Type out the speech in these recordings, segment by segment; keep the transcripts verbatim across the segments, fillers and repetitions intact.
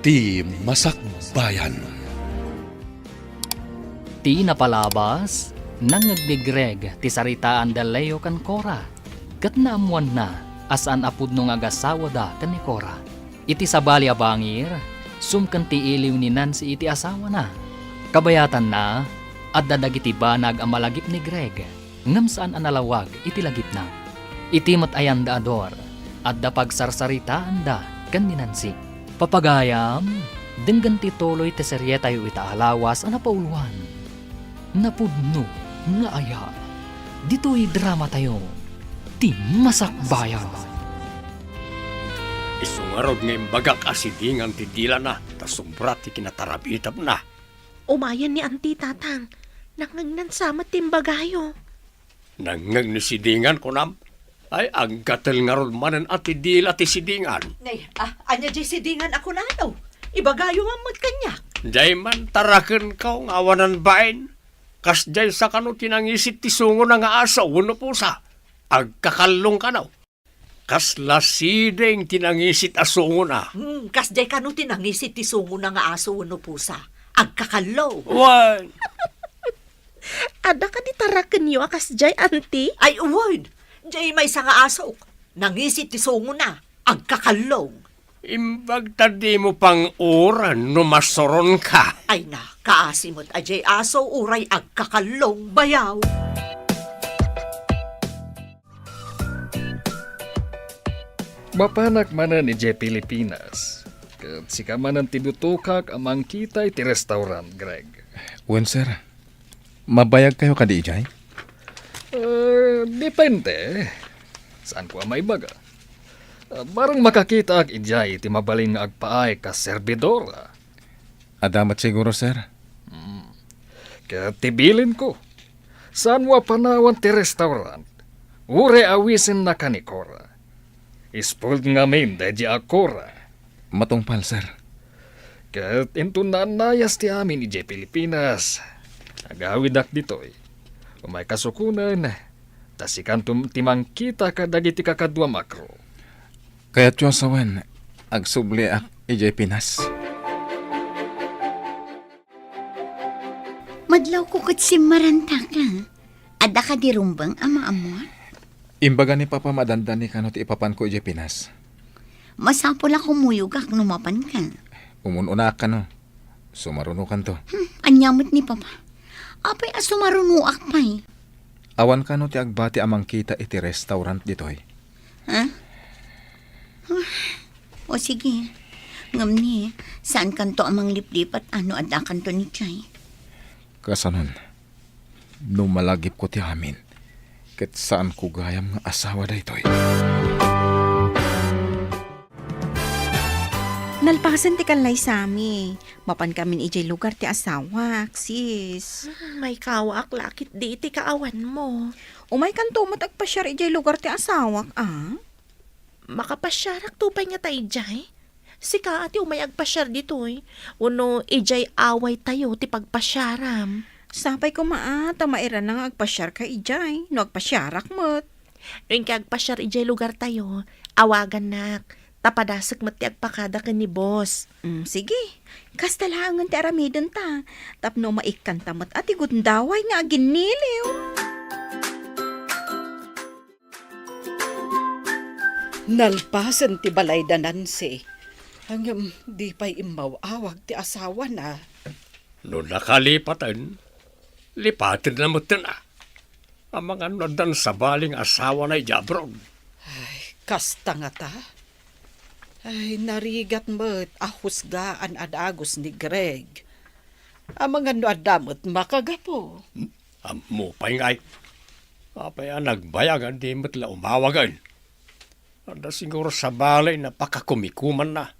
Ti Masakbayan. Ti napalabas, nangngeg ni Greg ti saritaanda Leo ken Cora, ket naammoanna a saan a pudno nga agasawada ken ni Cora. Iti sabali a bangir, sumken ti iliw ni Nancy iti asawana. Kabayatanna, adda dagiti banag a malagip ni Greg, ngem saan a nalawag iti lagipna. Iti met ayandaador, adda pagsarsaritaanda ken ni Nancy. Papagayam, denggen ti tuloy ti serietayo ita a lawas a napauluan. Napudno nga aya. Ditoy dramatayo, Ti Masakbayan. Isu ngarud nga imbagak a sidingan ti dilana ta sobra ti kinatarab-itapna. Umayen ni Auntie, Tatang. Nangngegnan sa met ti imbagayo. Nangngeg ni sidingan, kunam? Ay, aggatel ngarud manen a ti dila ti sidingan. Nay, ah, ania jay sidingan a kunano? Ibagayo man met kaniak. Jay man tarakenko nga awanan bain. Kasjay sa kano ti nangisit ti sungona nga aso wenno pusa? Agkakallong kano. Kasla siding ti nangisit a sungona. Hmm, kasjay kano ti nangisit ti sungona nga aso wenno pusa? Agkakallong. Wen. Adda kadi tarakenyo a kasjay, Auntie? Ay, wen. Jay maysa nga asok. Nangisit ti sungona. Agkakallong. Imbag ta dimo pang-uran no masuronka. Ay na, kaasi met a jay aso uray agkakallong bayaw. Mapanak manen idiay Pilipinas. Ket sika manen ti dutokak a mangkita iti restaurant, Greg. Wen, sir. Mabayagkayo kadi idiay? Eh, depende. Saanko a maibaga. Ah, barang makakitaak idiay iti mabalin nga agpaay kas serbidora. Adda met siguro, sir. Hmm. Ket ti bilinko, saanmo a panawan ti restaurant, uray awisennaka ni Cora. Spoiled ngamin daydi a Cora. Matungpal, sir. Ket inton naannayas ti amin idiay Pilipinas, agawidak ditoy. Umay kasukonen, ta sikanto ti mangkita kadagiti kakaduam a crew. Kayatyo a sawen, agsubliak idiay Pinas. Madlawko ket simmarantaka. Adda kadi rumbeng a maammoak? Imbaga ni Papa, madandani kano ti ipapanko idiay Pinas. Masapul a kumuyogak no mapanka. Umun-unaak kano. Sumarunokanto. Hmm, ania met ni Papa? Apay a sumarunoak pay? Awan kano ti agbati a mangkita iti restaurant ditoy? Ha? Ah, o sige. Ngem ni, saankanto a mangliplipat a no addakanto idiay? Kasanon, no malagipko ti amin, ket saanko gayam nga asawa daytoy. Nalpasen ti kallaysami. Mapankamin idiay lugar ti asawak, sis. Hmm, maikawaak la ketdi iti kaawanmo. Umaykanto met agpasiar idiay lugar ti asawak, a? Makapasiarakto pay ngata idiay? Sika a ti umay agpasiar ditoy, wenno idiay awaytayo ti pagpasiaram? Sapay koma a, ta mairana nga agpasiarka idiay, no agpasiarak met. No inka agpasiar idiay lugartayo, awagannak, ta padasek met ti agpakada ken ni boss. Mm, sige. Kasta laengen ti aramidenta, tapno maikkanta met a ti gundaway nga aginniliw. Nalpasen ti balay da Nancy. Ngem di pay immaw-awag ti asawana. No nakalipaten, lipatenna metten a. Amangan no addan sabali nga asawana idiay abroad. Ay, kasta ngata. Ay, narigat met a husgaan a dagus ni Greg. Amangan no adda met makagapu. Hmm? Ammo pay ngay. Apay a nagbayag a di met la umawagen? Adda siguro sabali a pakakumikumanna.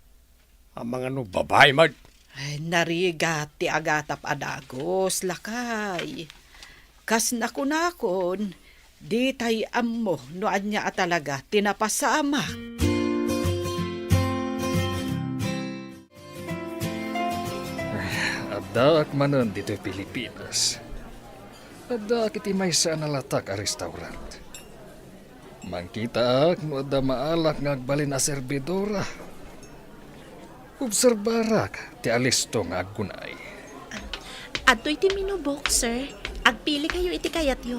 Amangan no babai met. Ay, narigat ti agatap a dagus, lakay. Kas nakunakon, ditay ammo no ania a talaga ti napasamak. Addaak manen ditoy Pilipinas. Addaak iti maysa a nalatak a restaurant. Mangkitaak no adda maalak nga agbalin a serbidora. Obserbarak ti alisto nga aggunay. Adtoy ti menu book, sir. Agpilikayo iti kayatyo.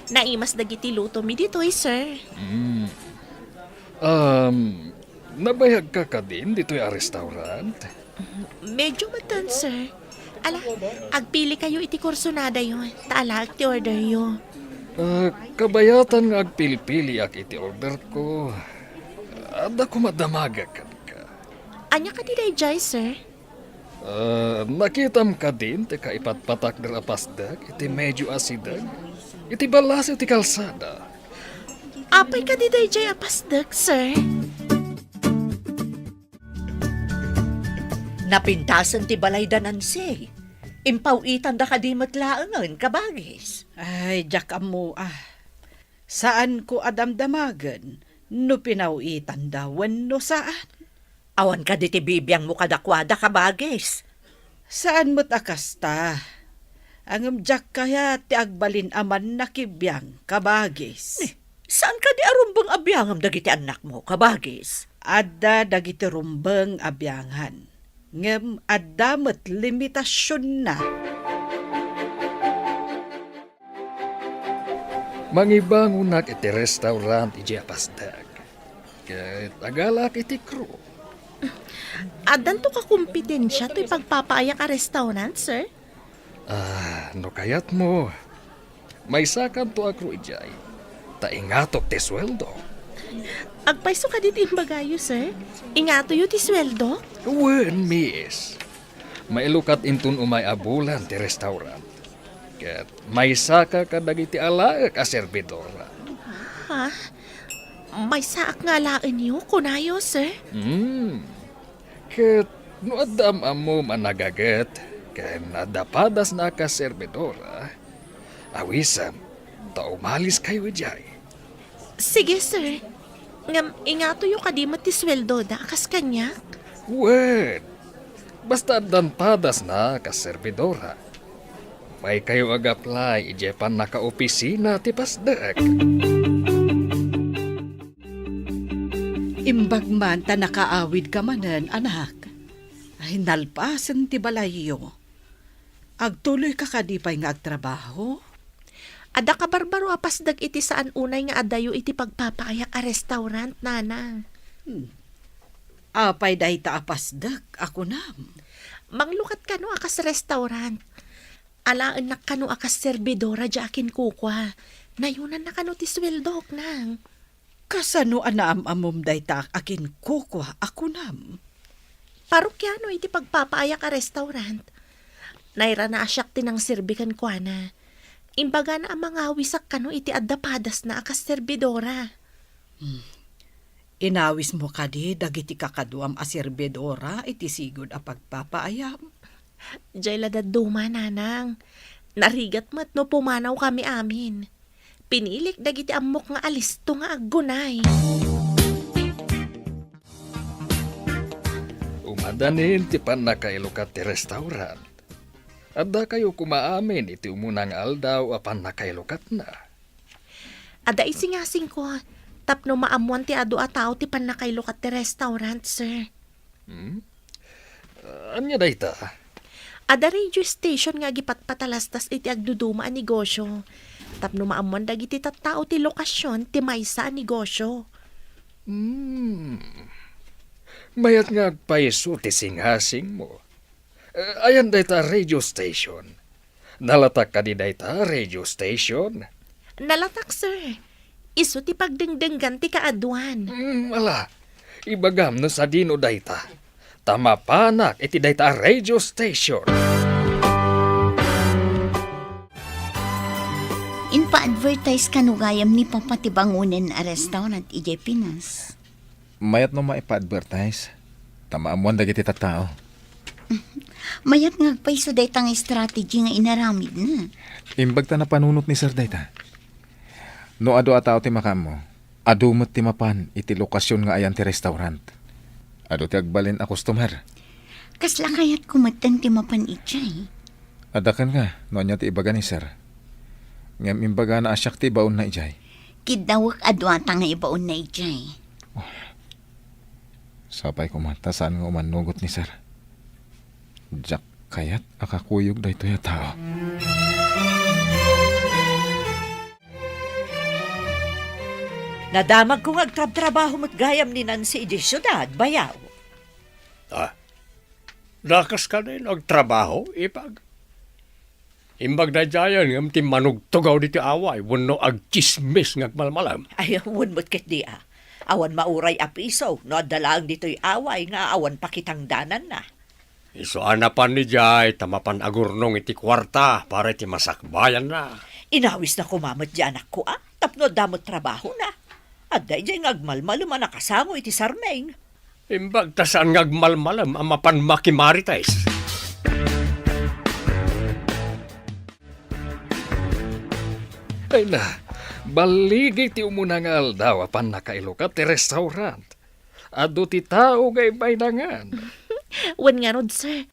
Naimas dagiti lutomi ditoy, sir. Mm. Um, nabayagka kadin ditoy a restaurant? Medyo metten, sir. Ala, agpilikayo iti kursonadayo, ta alaek ti orderyo. Ah, kabayatan nga agpilpiliak iti orderko. Adda koma damagek kenka. Ania kadi daydiay, sir? Ah, nakitam kadin ti kaipatpatakder a pasdek iti medyo asideg iti ballasiw ti kalsada? Apay kadi daydiay a pasdek, sir? Napintasen ti balay da Nancy. Impaw-itanda kadi met laengen, kabagis. Ay, diak ammo, ah. Saanko a damdamagen no pinaw-itanda wenno saan. Awan kadi ti bibiangmo kadakuada, kabagis? Saan met a kasta. Ngem diak kayat ti agbalin a mannakibiang, kabagis. Ni, saan kadi a rumbeng a biangem dagiti annakmo, kabagis? Adda dagiti rumbeng a biangan, ngem adda met limitasionna. Mangibangonak iti restaurant idiay a pasdek. Ket agalaak iti crew. Addanto kakompetensia toy pagpapaayak a restaurant, sir? Ah, no kayatmo, maysakanto a crew idiay, ta ingatok ti sueldo. Agpayso kadi ti imbagayo, sir? Ingatoyo ti sueldo? Wen, miss. Mailukat inton umay a bulan ti restaurant. Ket maysaka kadagiti alaek a serbidora. Ha? Maysaak nga alaenyo, kunayo, sir? Hmm. Ket no adda am-ammom a nagaget ken adda padasna a kas serbidora, awisem ta umaliskayo idiay. Sige, sir. Ngem ingatoyo kadi met ti sueldoda a kas kaniak? Wen, basta addan padasna a kas serbidora. Maykayo ag-apply idiay pannakaopisina ti pasdek. Imbag man ta nakaawidka manen, anak. Ay, nalpasen ti balayyo. Agtuloyka kadi pay nga agtrabaho? Adda kabarbaro a pasdek iti saan unay nga adayo iti pagpapaayak a restaurant, nanang. Hmm. Apay dayta a pasdek a kunam? Manglukat kano a kas restaurant. Alaennak kano a kas serbidora diay akinkukua. Nayonanna kano ti sueldok, nang. Kasano a naam-ammom dayta a kinkukua a kunam? Parokiano iti pagpapaayak a restaurant. Nairana a siak ti nangserbi kenkuana. Imbagana a mangawisak kano iti adda padasna a kas serbidora. Hmm. Inawismo kadi dagiti kakaduam a serbidora iti sigud a pagpapaayam? Diay la dadduma, nanang. Narigat met no pumanawkami amin. Pinilik dagiti ammok nga alisto nga aggunay. Umadanin ti pannakailukat ti restaurant. Addakayo koma amin iti umuna nga aldaw a pannakailukatna. Adda isingasingko tapno maammoan ti adu a tao ti pannakailukat ti restaurant, sir. Hmm? Ania dayta? Adda radio station nga agipatpatalastas iti agduduma a negosio tapno maammoan dagiti tattao ti lokasion ti maysa a negosio. Hmm. Mayat nga agpayso ti singasingmo. Eh, ayan dayta radio station? Nalatak kadi dayta radio station? Nalatak, sir. Isu ti pagdengdenggan ti kaaduan. Mm, ala, ibagam no sadino dayta. Ta mapanak iti dayta a radio station. Inpa-advertise kano gayam ni Papa ti bangonen a restaurant idiay Pinas? Mayat no maipa-advertise, ta maammoan dagiti tattao. Mayat nga agpayso dayta nga strategy nga inaramidna. Imbag ta napanunot ni Sir dayta. No adu a tao ti makaammo, adu met ti mapan iti lokasion nga ayan ti restaurant. Adu ti agbalin a customer. Kasla kayatko metten ti mapan idiay. Adda kenka no ania ti ibaga ni Sir. Ngem imbagana a siak ti ibaonna idiay. Kiddawek a duata nga ibaonna idiay. Sapay koma ta saan nga umannugot ni Sir. Diak kayat a kakuyog daytoy a tao. Nadamagko nga agtrabtrabaho met gayam ni Nancy idiay siudad, bayaw. Ah, dakas kadi no agtrabaho, ipag? Imbag daydiayen ngem ti manugtugaw ditoy away wenno agtsismis nga agmalmalem. Ay, wen met ketdi a. Awan mauray a piso no adda laeng ditoy away nga awan pakitangdananna. Isu a napan idiay ta mapan agurnong iti kuarta para iti masakbayanna. Inawisna koma met di anakko a, tapno adda met trabahona. Adda idiay nga agmalmalem a nakasango iti sarming. Imbag ta saan nga agmalmalem a mapan makimarites. Ay na, balligi ti umuna nga aldaw a pannakailukat ti restaurant. Adu ti tao nga ibaynangan. Wen ngarud, sir.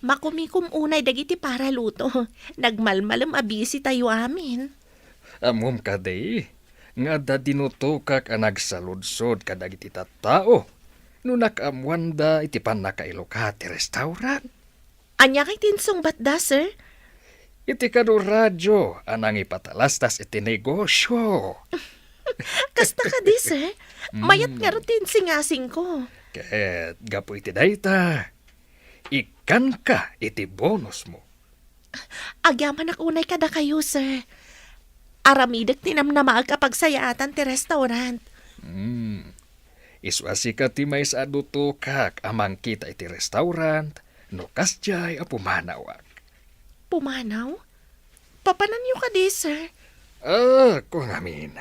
Makumikom unay dagiti paraluto. Nagmalmalem a busy tayo amin. Ammom kadi nga adda dinutokak a nagsaludsod kadagiti tattao no nakaammoanda iti pannakailukat ti restaurant? Ania kay ti insungbatda, sir? Iti kano radio a nangipatalastas iti negosyo. Kasta kadi, sir? Mayat Mm. ngarud ti insingasingko. Ket gapu iti dayta, ikkanka iti bonusmo. Agyamanak unay kadakayo, sir. Aramidek ti namnamaek a pagsayaatan ti restaurant. Hmm. Isu a sika ti maysa a dutokak a mangkita iti restaurant no kasdiay a pumanawak. Pumanaw? Papananyo kadi, sir? Ah, kung amin.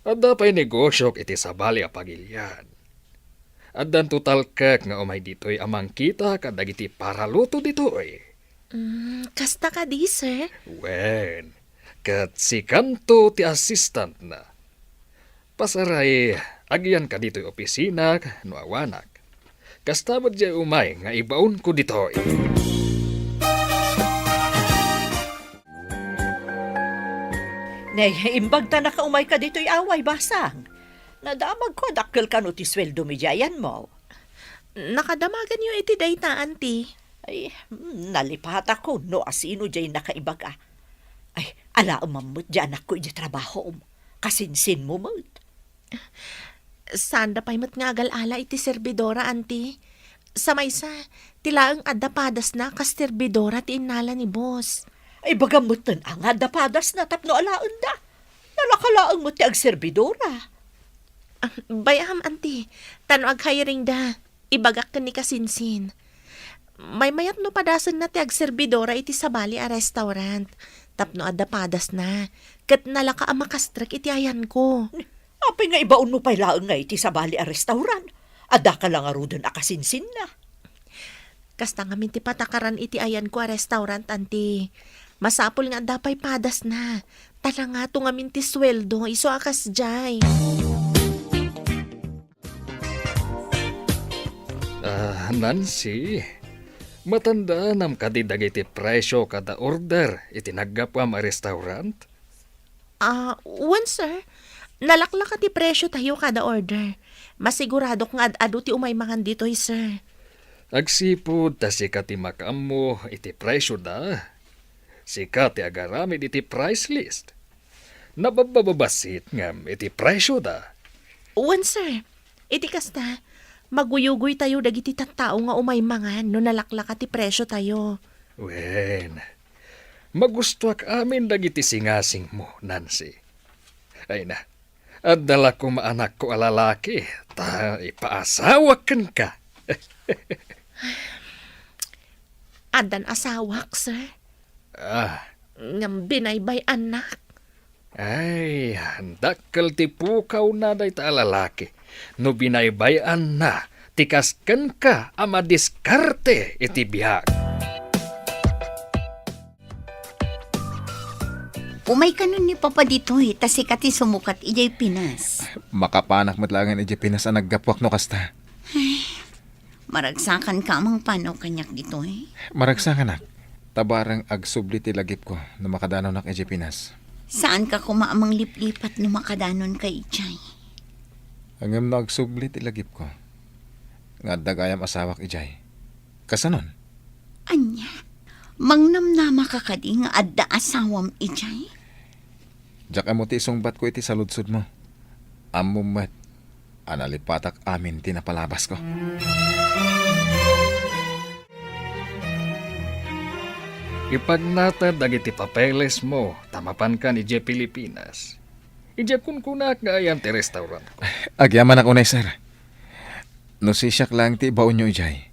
Adda pay negosyok iti sabali a pagilian. Addan total kek nga umay ditoy a mangkita kadagiti paraluto ditoy. Mm, kasta kadi, sir? Wen, ket sikanto ti assistantna. Pasaray, agyanka ditoy opisina no awanak. Kasta met diay umay nga ibaonko ditoy. Nay, imbag ta nakaumayka ditoy away, basang. Nadamagko a dakkel kano ti sueldo mi diay ayanmo. Nakadamaganyo iti dayta, anti? Ay, mm, nalipatakon no asino diay nakaibaga. Ay, alaemam met diay anakko iti trabahom. Kasinsinmo met. Saanda pay met nga agal-ala iti serbidora, anti. Sa maysa, ti laeng adda padasna kas serbidora ti innala ni boss. Ay, bagam metten a nga adda padasna tapno alaenda. Nalaka laeng met ti agserbidora. Ah, bay-am, anti. Ta no aghiringda, ibagak ken ni kasinsin. Maymayat no padasenna ti agserbidora iti sabali a restaurant tapno adda padasna, ket nalaka a makastrek iti ayanko. Apay nga ibaonmo pay laeng nga iti sabali a restaurant? Addaka la ngaruden a kasinsinna. Kasta ngamin ti patakaran iti ayanko a restaurant, anti. Masapul nga adda pay padasna. Ta nangato ngamin ti sueldo, isu a kasdiay. Ah, Nancy, matandaanam kadi dagiti presio kada order iti naggapuam a restaurant? Ah, wen, sir. Nalaklaka ti presio tayo kada order. Masiguradok nga ad-adu ti umay mangan ditoy, sir. Agsipud ta sika ti makaammo iti presio da. Sika ti agaramid iti price list. Nababbababassit ngem iti presio da. Wen, sir. Iti kasta, maguyugoy tayo dagiti tattao nga umay mangan no nalaklaka ti presio tayo. Wen, magustuak amin dagiti singasingmo, Nancy. Ay na, adda la koma anakko a lalaki, ta ipaasawak kenka. Addan asawak, sir. Ah. Ngem binaybay-annak. Ay, dakkel ti pukawna dayta a lalaki no binaybay-anna ti kas kenka a madiskarte iti biag. Umay kanon ni Papa ditoy, ta sika ti sumukat idiay Pinas. Makapanak met laengen idiay Pinas a naggapuak no kasta. Ay, maragsakanka a mangpanaw kaniak ditoy? Maragsakanak. Ta bareng agsubli ti lagipko no makadanonnak idiay Pinas. Saanka koma a mangliplipat no makadanonka idiay? Ngem no agsubli ti lagipko, nga adda gayam asawak idiay. Kasanon? Ania? Mangnamnamaka kadi nga adda asawam idiay? Diak ammo ti isungbatko iti saludsodmo. Ammom met a nalipatak amin ti napalabasko. Ipagnated dagiti papelesmo ta mapankan idiay Pilipinas. Idiay kunkunak nga ayan ti restaurantko. Agyamanak unay, sir. No sisiak laeng ti ibaonyo idiay,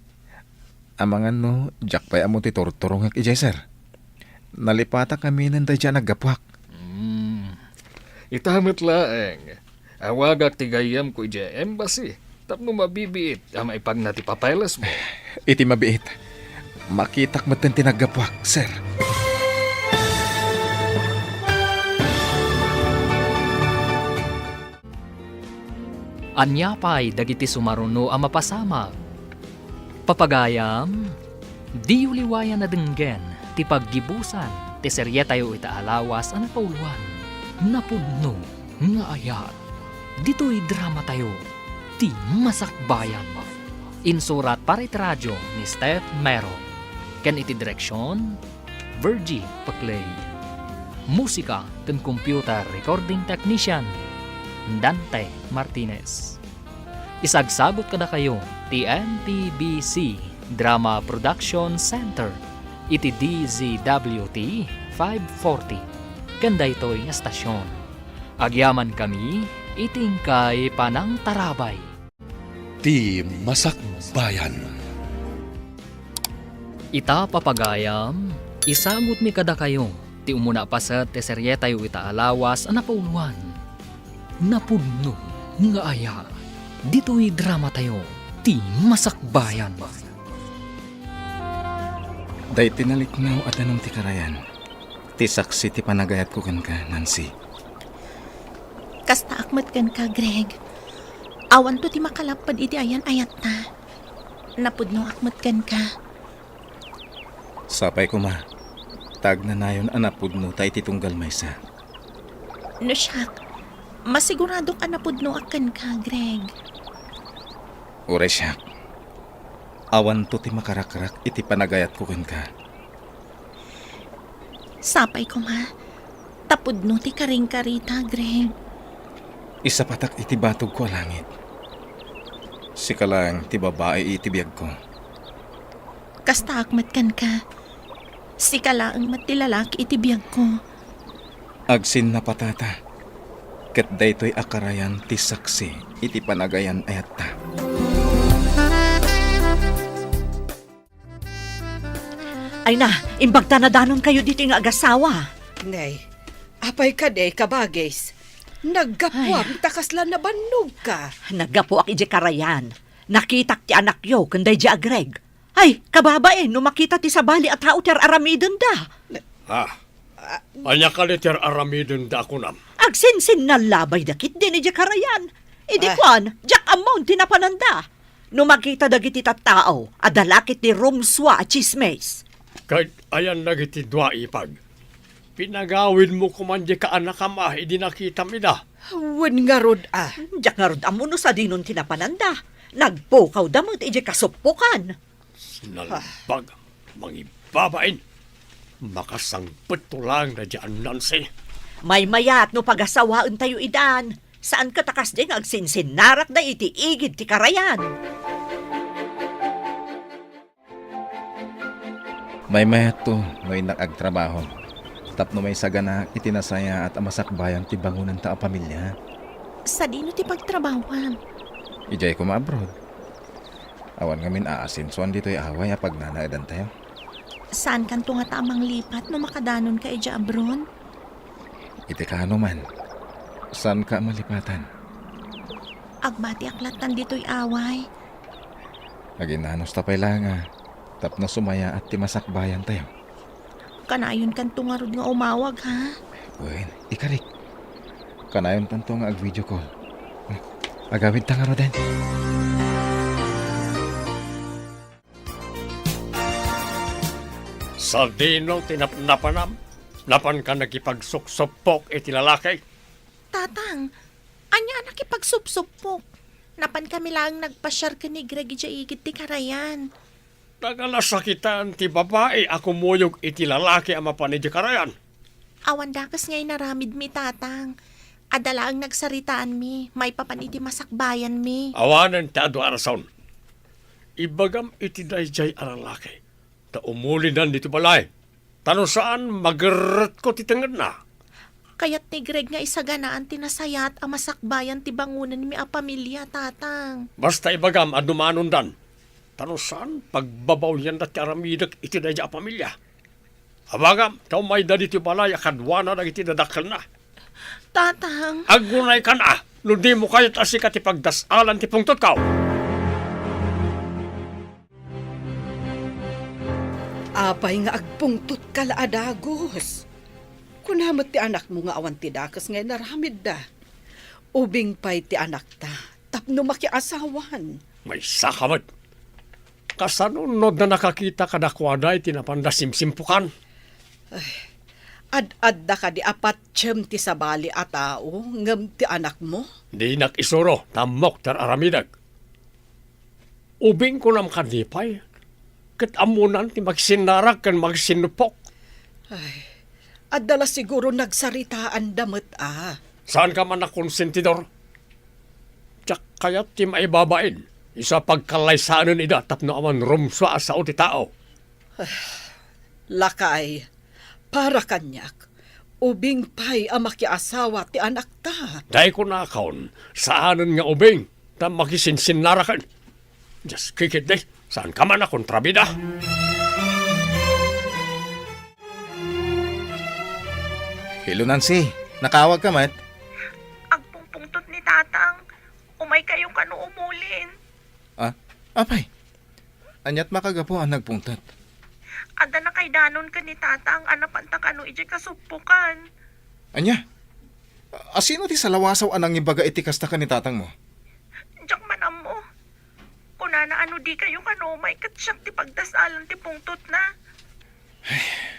amangan no diak pay ammo ti turturongek idiay, sir. Nalipatak aminen daydiay a naggapuak. Hmm. Ita met laeng, awagak ti gayyemko idiay embassy tapno mabibiit a maipagna ti papelesmo. Iti mabiit, makitak metten ti naggapuak, sir. Ania pay dagiti sumaruno a mapasamak? Papagayam, diyo liwayan a denggen ti paggibusan ti serietayo ita a lawas a napauloan, Napudno nga Ayat. Ditoy dramatayo, Ti Masakbayan. Insurat para iti radio ni Steph Mero, ken iti direksion, Virgie Paclay. Musika ken computer recording technician, Dante Martinez. Isagsagut kadakayo ti M P B C Drama Production Center iti D Z W T five forty ken daytoy nga stasyon. Agyamankami iti inkay panangtarabay. Ti Masakbayan. Ita, papagayam, isagutmi kadakayo ti umuna a paset ti serietayo ita a lawas a napauloan, Napudno nga Ayat. Ditoy dramatayo, Ti Masakbayan. Daytoy naliknaw a danum ti karayan, ti saksi ti panagayatko kenka, Nancy. Kastaak met kenka, Greg. Awanto ti makalapped iti ayan-ayatta. Napudnoak met kenka. Sapay koma, ta agnanayon a napudnota iti tunggal maysa. No siak, masiguradok a napudnoak kenka, Greg. Uray siak, awanto ti makarakrak iti panagayatko kenka. Sapay koma, ta pudno ti karingkarita, Greg. Isapatak iti batogko a langit. Sika laeng ti babai iti biagko. Kastaak met kenka. Sika laeng met ti lalaki iti biagko. Agsinnapatata, ket daytoy a karayan ti saksi iti panagayan-ayatta. Ay na, imbag ta nadanonkayo ditoy nga agasawa. Nay, apay kadi, kabagis? Naggapuam ta kasla nabannogka. Naggapuak idiay karayan. Nakitak ti anakyo ken daydiay a Greg. Ay, kababain, no makita ti sabali a tao ti ar-aramidenda. Ah, ania kadi ti ar-aramidenda a kunam? Agsinsinnal labay da ketdin idiay karayan. Idi kuan, diak ammo ti napananda. No makita dagiti tattao, adda la ketdi rumsua a tsismis. Ket ayan dagiti dua, ipag? Pinagawidmo koman di kaanakam a idi nakitam ida. Wen ngarud a. Diak ngarud ammo no sadinon ti napananda. Nagpukawda met idiay kasuppokan. Sinalbag, mangibabain. Makasangpetto laeng daydiay a Nancy. Maymayat no pagasawaentayo idan. Saan ket a kasdiay nga agsinsinnarakda iti igid ti karayan. Maymayatto no innak agtrabaho tapno maisaganaak iti nasayaat a masakbayan ti bangonanta a pamilia. Sadino ti pagtrabahoam? Idiay koma abroad. Awan ngamin aasensoan ditoy away a pagnanaedantayo. Saankanto ngata a manglipat no makadanonka idiay abroad? Iti kaano man, saanka a malipatan. Agbatiak lattan ditoy away. Aginnanusta pay la nga tapno sumayaat ti masakbayantayo. Kanayonkanto ngarud nga umawag, ha? Wen, ikarik. Kanayontanto nga ag-video call. Agawidta ngaruden. Sadino ti napnapanam? Napanka nakipagsuksupok iti lalaki? Tatang, ania a nakipagsupsupok? Napankami laeng nagpasiar ken ni Greg idiay igid ti karayan. Nagalasakitan ti babai a kumuyog iti lalaki a mapan idiay karayan. Awan dakes nga inaramidmi, Tatang. Adda laeng nagsaritaanmi maipapan iti masakbayanmi. Awanen ti adu a rason. Ibagam iti daydiay a lalaki ta umulinan ditoy balay. Ta no saan, magerretko ti tengngedna. Kayat ni Greg nga isaganaan ti nasayaat a masakbayan ti bangonenmi a pamilia, Tatang. Basta ibagam a dumanondan. Ta no saan, pagbabawyanda ti aramidek iti daydiay a pamilia. Abagam, ta umayda ditoy balay a kaduana dagiti dadakkelna. Tatang. Agunaykan a, no dimo kayat a sika ti pagdas-alan ti pungtotko. Apay nga agpungtotka la a dagus? Kuna met ti anakmo nga awan ti dakes nga inaramidda. Ubing pay ti anakta tapno makiasawan. Maysaka met. Kasano no adda nakakita kadakuada iti napanda simsimpukan? Ay, ad-adda kadi a patiem ti sabali a tao ngem ti anakmo? Dinak isuro, ta ammok ti ar-aramidek. Ubing kunam kadi pay, ket ammonan ti makisinnarak ken makisinnupok. Ay, adda la siguro nagsaritaanda met a. Saanka man a konsentidor? Diak kayat ti maibabain isu a pagkallaysaanen ida tapno awan rumsua a sao ti tao. Lakay, para kaniak, ubing pay a makiasawa ti anakta. Dayta kunakon, saanen nga ubing, ta makisinsinnaraken. Dios, kikitdi, saanka man a kontrabida? Hello, Nancy. Nakaawagka met? Agpungpungtot ni Tatang. Umaykayo kano umulin. Ah, apay? Aniat makagapu a nagpungtot? Adda nakaidanon ken ni Tatang a napanta kano idiay kasuppokan. Ania? Asino ti salawasaw a nangibaga iti kasta ken ni tatangmo? Diak man ammo. Kunana a no dikayo kano umay ket siak ti pagdas-alan ti pungtotna.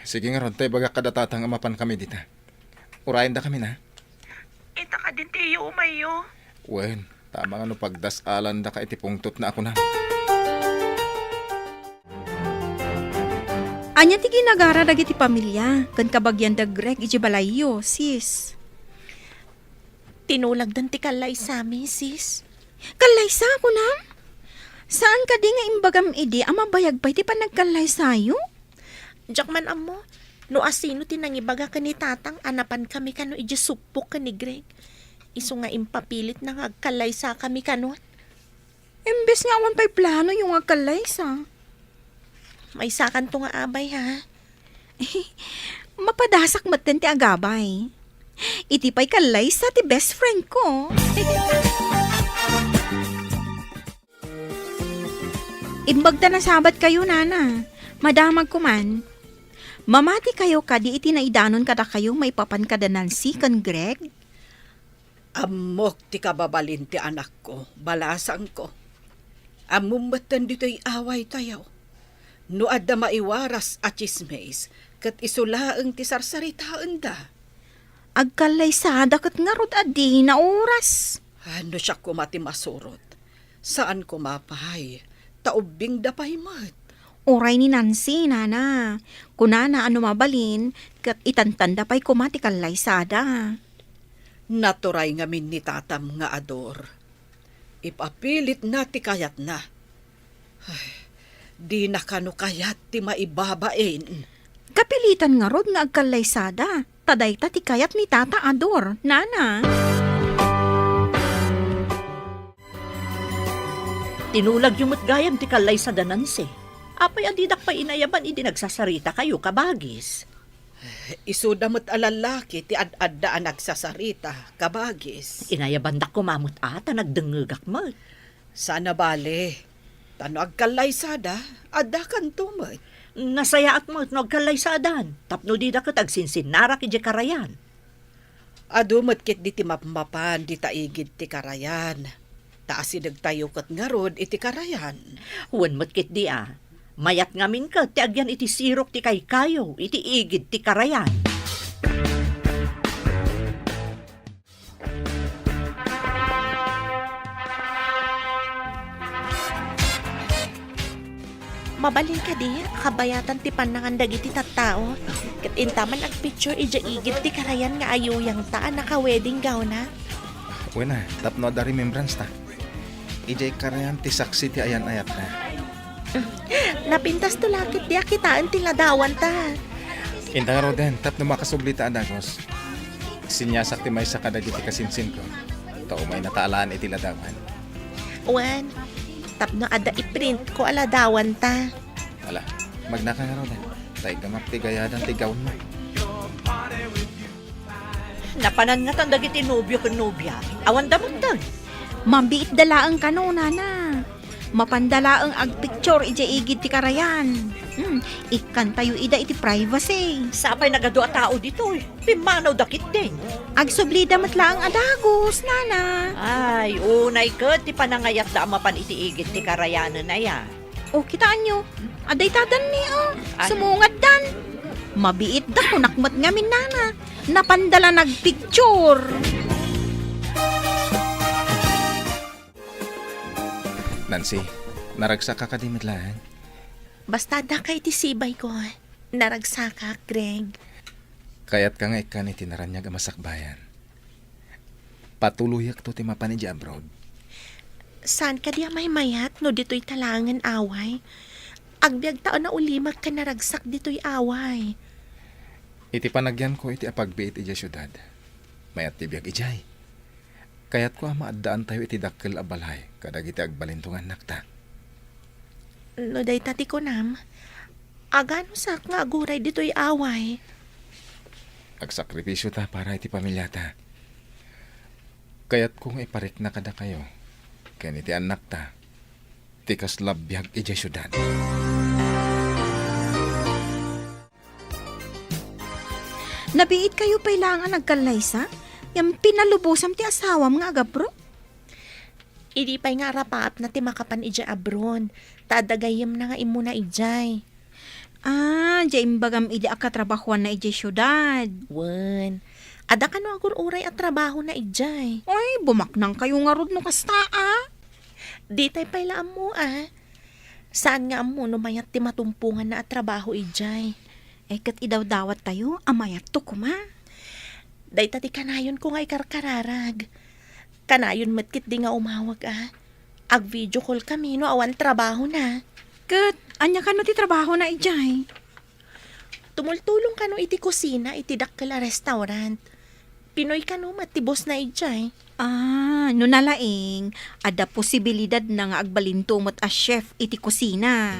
Sige ngarud, ta ibagak kada tatang a mapankami dita. Urayendakami na. Ita kadin ti iyo umayyo. Wen, tama nga no pagdas-alandaka iti pungtotna a kunam. Ania ti ginagara dagiti pamilia ken kabagian da Greg idiay balayyo, sis? Tinulagdan ti kallaysami, sis. Kallaysa, kunam? Saan kadi nga imbagam idi a mabayag pay ti panagkallaysayo? Diak man ammo no asino ti nangibaga ken ni tatang a napankami kano idiay suppok ken ni Greg. Isu nga impapilitna nga agkallaysakami kano. Imbes nga awan pay planoyo nga agkallaysa. Maysakanto nga abay, ha? Mapadasak metten ti agabay. Iti pay kallaysa ti best friend ko. Imbag ta nasabatkayo, nana. Madamagko man. Mamatikayo kadi iti naidanon kadakayo maipapan kada Nancy ken Greg? Ammok ti kababalin ti anakko, balasangko. Ammom metten ditoy awaytayo. No adda maiwaras a tsismis, ket isu laeng ti sarsaritaenda. Agkallaysada ket ngarud a dina oras. Ah, no siak koma ti masurot, saan koma pay, ta ubbingda pay met. Uray ni Nancy, nana. Kunana a no mabalin, ket itantanda pay koma ti kallaysada. Naturay ngamin ni tatam nga ador. Ipapilitna ti kayatna. Ay, dina kano kayat ti maibabain. Kapilitan ngarud nga agkallaysada, ta dayta ti kayat ni Tata Ador, nana. Tinulagyo met gayam ti kallaysada, Nancy. Apay a didak pay inayaban idi nagsasaritakayo, kabagis? Isuda met a lallaki ti ad-adda a nagsasarita, kabagis. Inayabandak koma met a ta nagdengngegak met. Saan a bale, ta no agkallaysada, addakanto met. Nasayaat met no agkallaysadan, tapno dida ket agsinsinnarak idiay karayan. Adu met ketdi ti mapmapan dita igid ti karayan. Ta asidegtayo ket ngarud iti karayan. Wen met ketdi a. Mayat ngamin ket ti agyan iti sirok ti kaykayo iti igid ti karayan. Mabalin kadi a kabayatan ti pannangan dagiti tattao, ket inta man agpicture idiay igid ti karayan nga ayuyangta a naka-wedding gown-na? Wen a, tapno adda remembrance ta. Idiay karayan ti saksi ti ayan-ayatna. Napintasto la ketdi a kitaen ti ladawanta. Inta ngaruden, tapno makasubli ta a dagus. Sinyasak ti maysa kadagiti kasinsinko. Ta umaynata alaen iti ladawan. Wen, tapno adda iprintko a ladawanta. Ala, magnaka ngaruden. Ta iggamak ti gayadan ti gownmo. Napanan ngatan dagiti nobio ken nobia. Awanda metten. Mabiitda laeng kano, nana. Mapanda laeng agpicture idiay igid ti karayan. Hmm, ikkantayo ida iti privacy. Sapay nagadu a tao ditoy. Pimmanawda ketdi. Agsublida met laeng a dagus, nana. Ay, unay ket ti panangayatda a mapan iti igid ti karayanen aya. O, kitaenyo, adda itadanmi, o. Ay. Sumungaddan. Mabiitda, kunak met ngamin, nana. Napanda la nagpicture. Nancy, naragsakka kadi met laeng? Basta addaka iti sibayko, naragsakak, Greg. Kayatka nga ikkan iti naraniag a masakbayan. Patuloyakto ti mapan idiay abroad. Saan kadi a maymayat no ditoyta laengen away? Agbiagta a naulimek ken naragsak ditoy away. Iti panagyanko iti apagbiit idiay siudad, mayat ti biag idiay. Kayatko a maaddaantayo iti dakkel a balay kadagiti agbalinto nga annakta. No dayta ti kunam, aganusak nga aguray ditoy away. Agsakrifisio ta para iti pamiliata. Kayatko nga iparikna kadakayo ken iti annakta ti kasla biag idiay siudad. Nabiitkayo pay laeng a nagkallaysa? Ngem pinalubosam ti asawam nga agabro? Idi pay nga arapaapna ti makapan idiay abroad, ta adda gayyemna nga immuna idiay. Ah, diay imbagam idi a katrabahoanna idiay siudad. Wen, adda kano agur-uray a trabahona idiay. Ay, bumaknangkayo ngarud no kasta, a? Ditay pay la ammo, a. Saan nga ammo no mayat ti matumponganna a trabaho idiay. Ay, ket idawdawattayo a mayatto koma. Dayta ti kanayonko nga ikarkararag. Kanayon met ketdi nga umawag, a. Ag-video call kami no awan trabahona. Ket ania kano ti trabahona idiay? Tumultulong kano iti kusina iti dakkel a restaurant. Pinoy kano met ti bossna idiay. Ah, no nalaing, adda posibilidadna nga agbalinto met a chef iti kusina.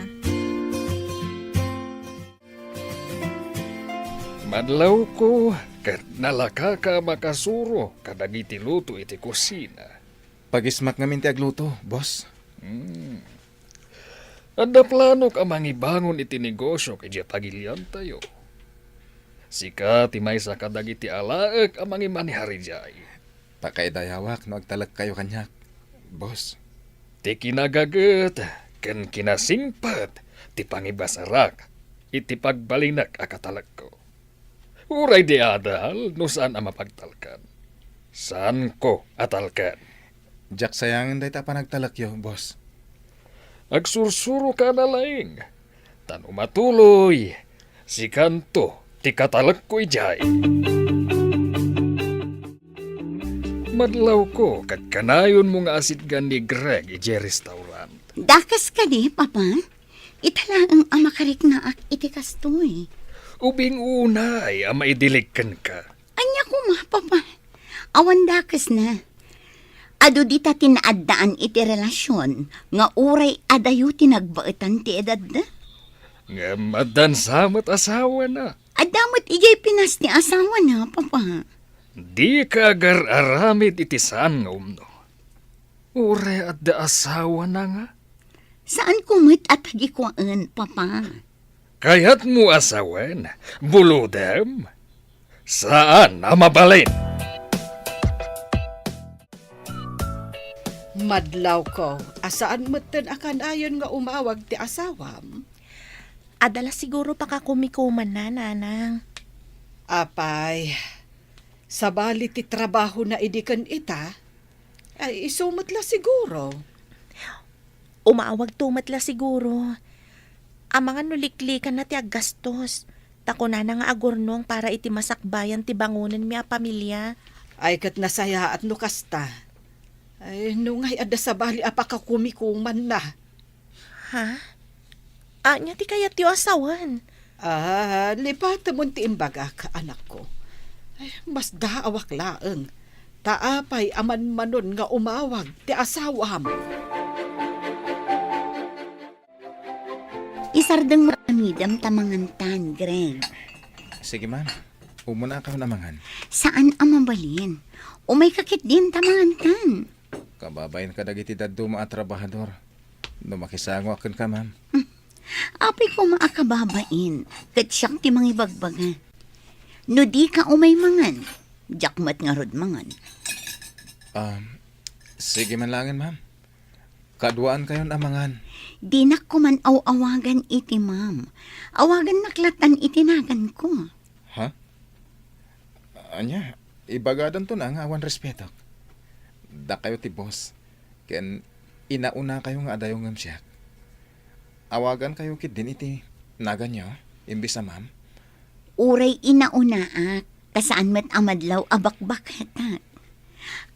Madlawko, ket nalakaka a makasuro kadagiti luto iti kusina. Pagismak ngamin ti agluto, boss. Hmm. Adda planok a mangibangon iti negosiok idiay pagiliantayo. Sika ti maysa kadagiti alaek a mangimanehar idiay. Pakaidayawak no agtalekkayo kaniak, boss. Ti kinagaget ken kinasingpet ti pangibasarak iti pagbalinek a katalekko. Uray di adal no saan a mapagtalkan. Saanko a talkan. Diak sayangen dayta a panagtalekyo, boss. Agsursuroka a nalaing. Ta no matuloy, sikanto ti katalekko idiay. Madlawko ket kanayonmo nga asitgan ni Greg idiay restaurant. Dakes kadi, Papa? Ita laeng a makariknaak iti kastoy. Ubing unay a maidilig kenka. Ania koma, Papa? Awan dakesna. Adu dita ti naaddaan iti relasion nga uray adayo ti nagbaetan ti edadda? Ngem addan sa met asawana. Adda met idiay Pinas ti asawana, Papa. Dika agar-aramid iti saan nga umno. Uray adda asawana nga? Saanko met a tagikuaen, Papa. Kayatmo a sawen, bulodem? Saan a mabalin. Madlawko, a saan metten a kanayon nga umawag ti asawam? Adda la siguro pakakumikumanna, Nanang. Apay, sabali ti trabahona idi ken ita? Ay, isu met la siguro. Umawagto met la siguro. Amangan no liklikanna ti aggastos. Ta kunana nga agurnong para iti masakbayan ti bangonenmi a pamilia. Ay, ket nasayaat no kasta. Ay, no ngay adda sabali a pakakumikumanna. Ha? Ania ti kayatyo a sawen? Ah, lipatemon ti imbagak, anakko. Ay, masdaawak laeng. Ta apay a manmanon nga umawag ti asawam? Isardeng mo aramidem ta mangantan, Greg. Sige, ma'am. Umuna kayo na mangan. Saan a mabalin? Umayka ketdin ta mangantan. Kababain ka dagiti dadduma a trabahador. No makisango a kenka, ma'am. Hmm. Apay koma a kababain, ket siak ti mangibagbaga. No dika umay mangan, diak met ngarud mangan. Um, sige man laengen, ma'am. Kaduaan kayon a mangan. Dinak koman aw-awagan iti ma'am. Awagannak lattan iti naganko. Ha? Ania, ibagadanto na nga awan respeto. Dakayo ti boss. Ken inauna kayo nga adayo ngem siak. Awagan kayo ketdin iti naganyo, imbis a ma'am. Uray inaunaak, ta saan met a madlaw a bakbaketak.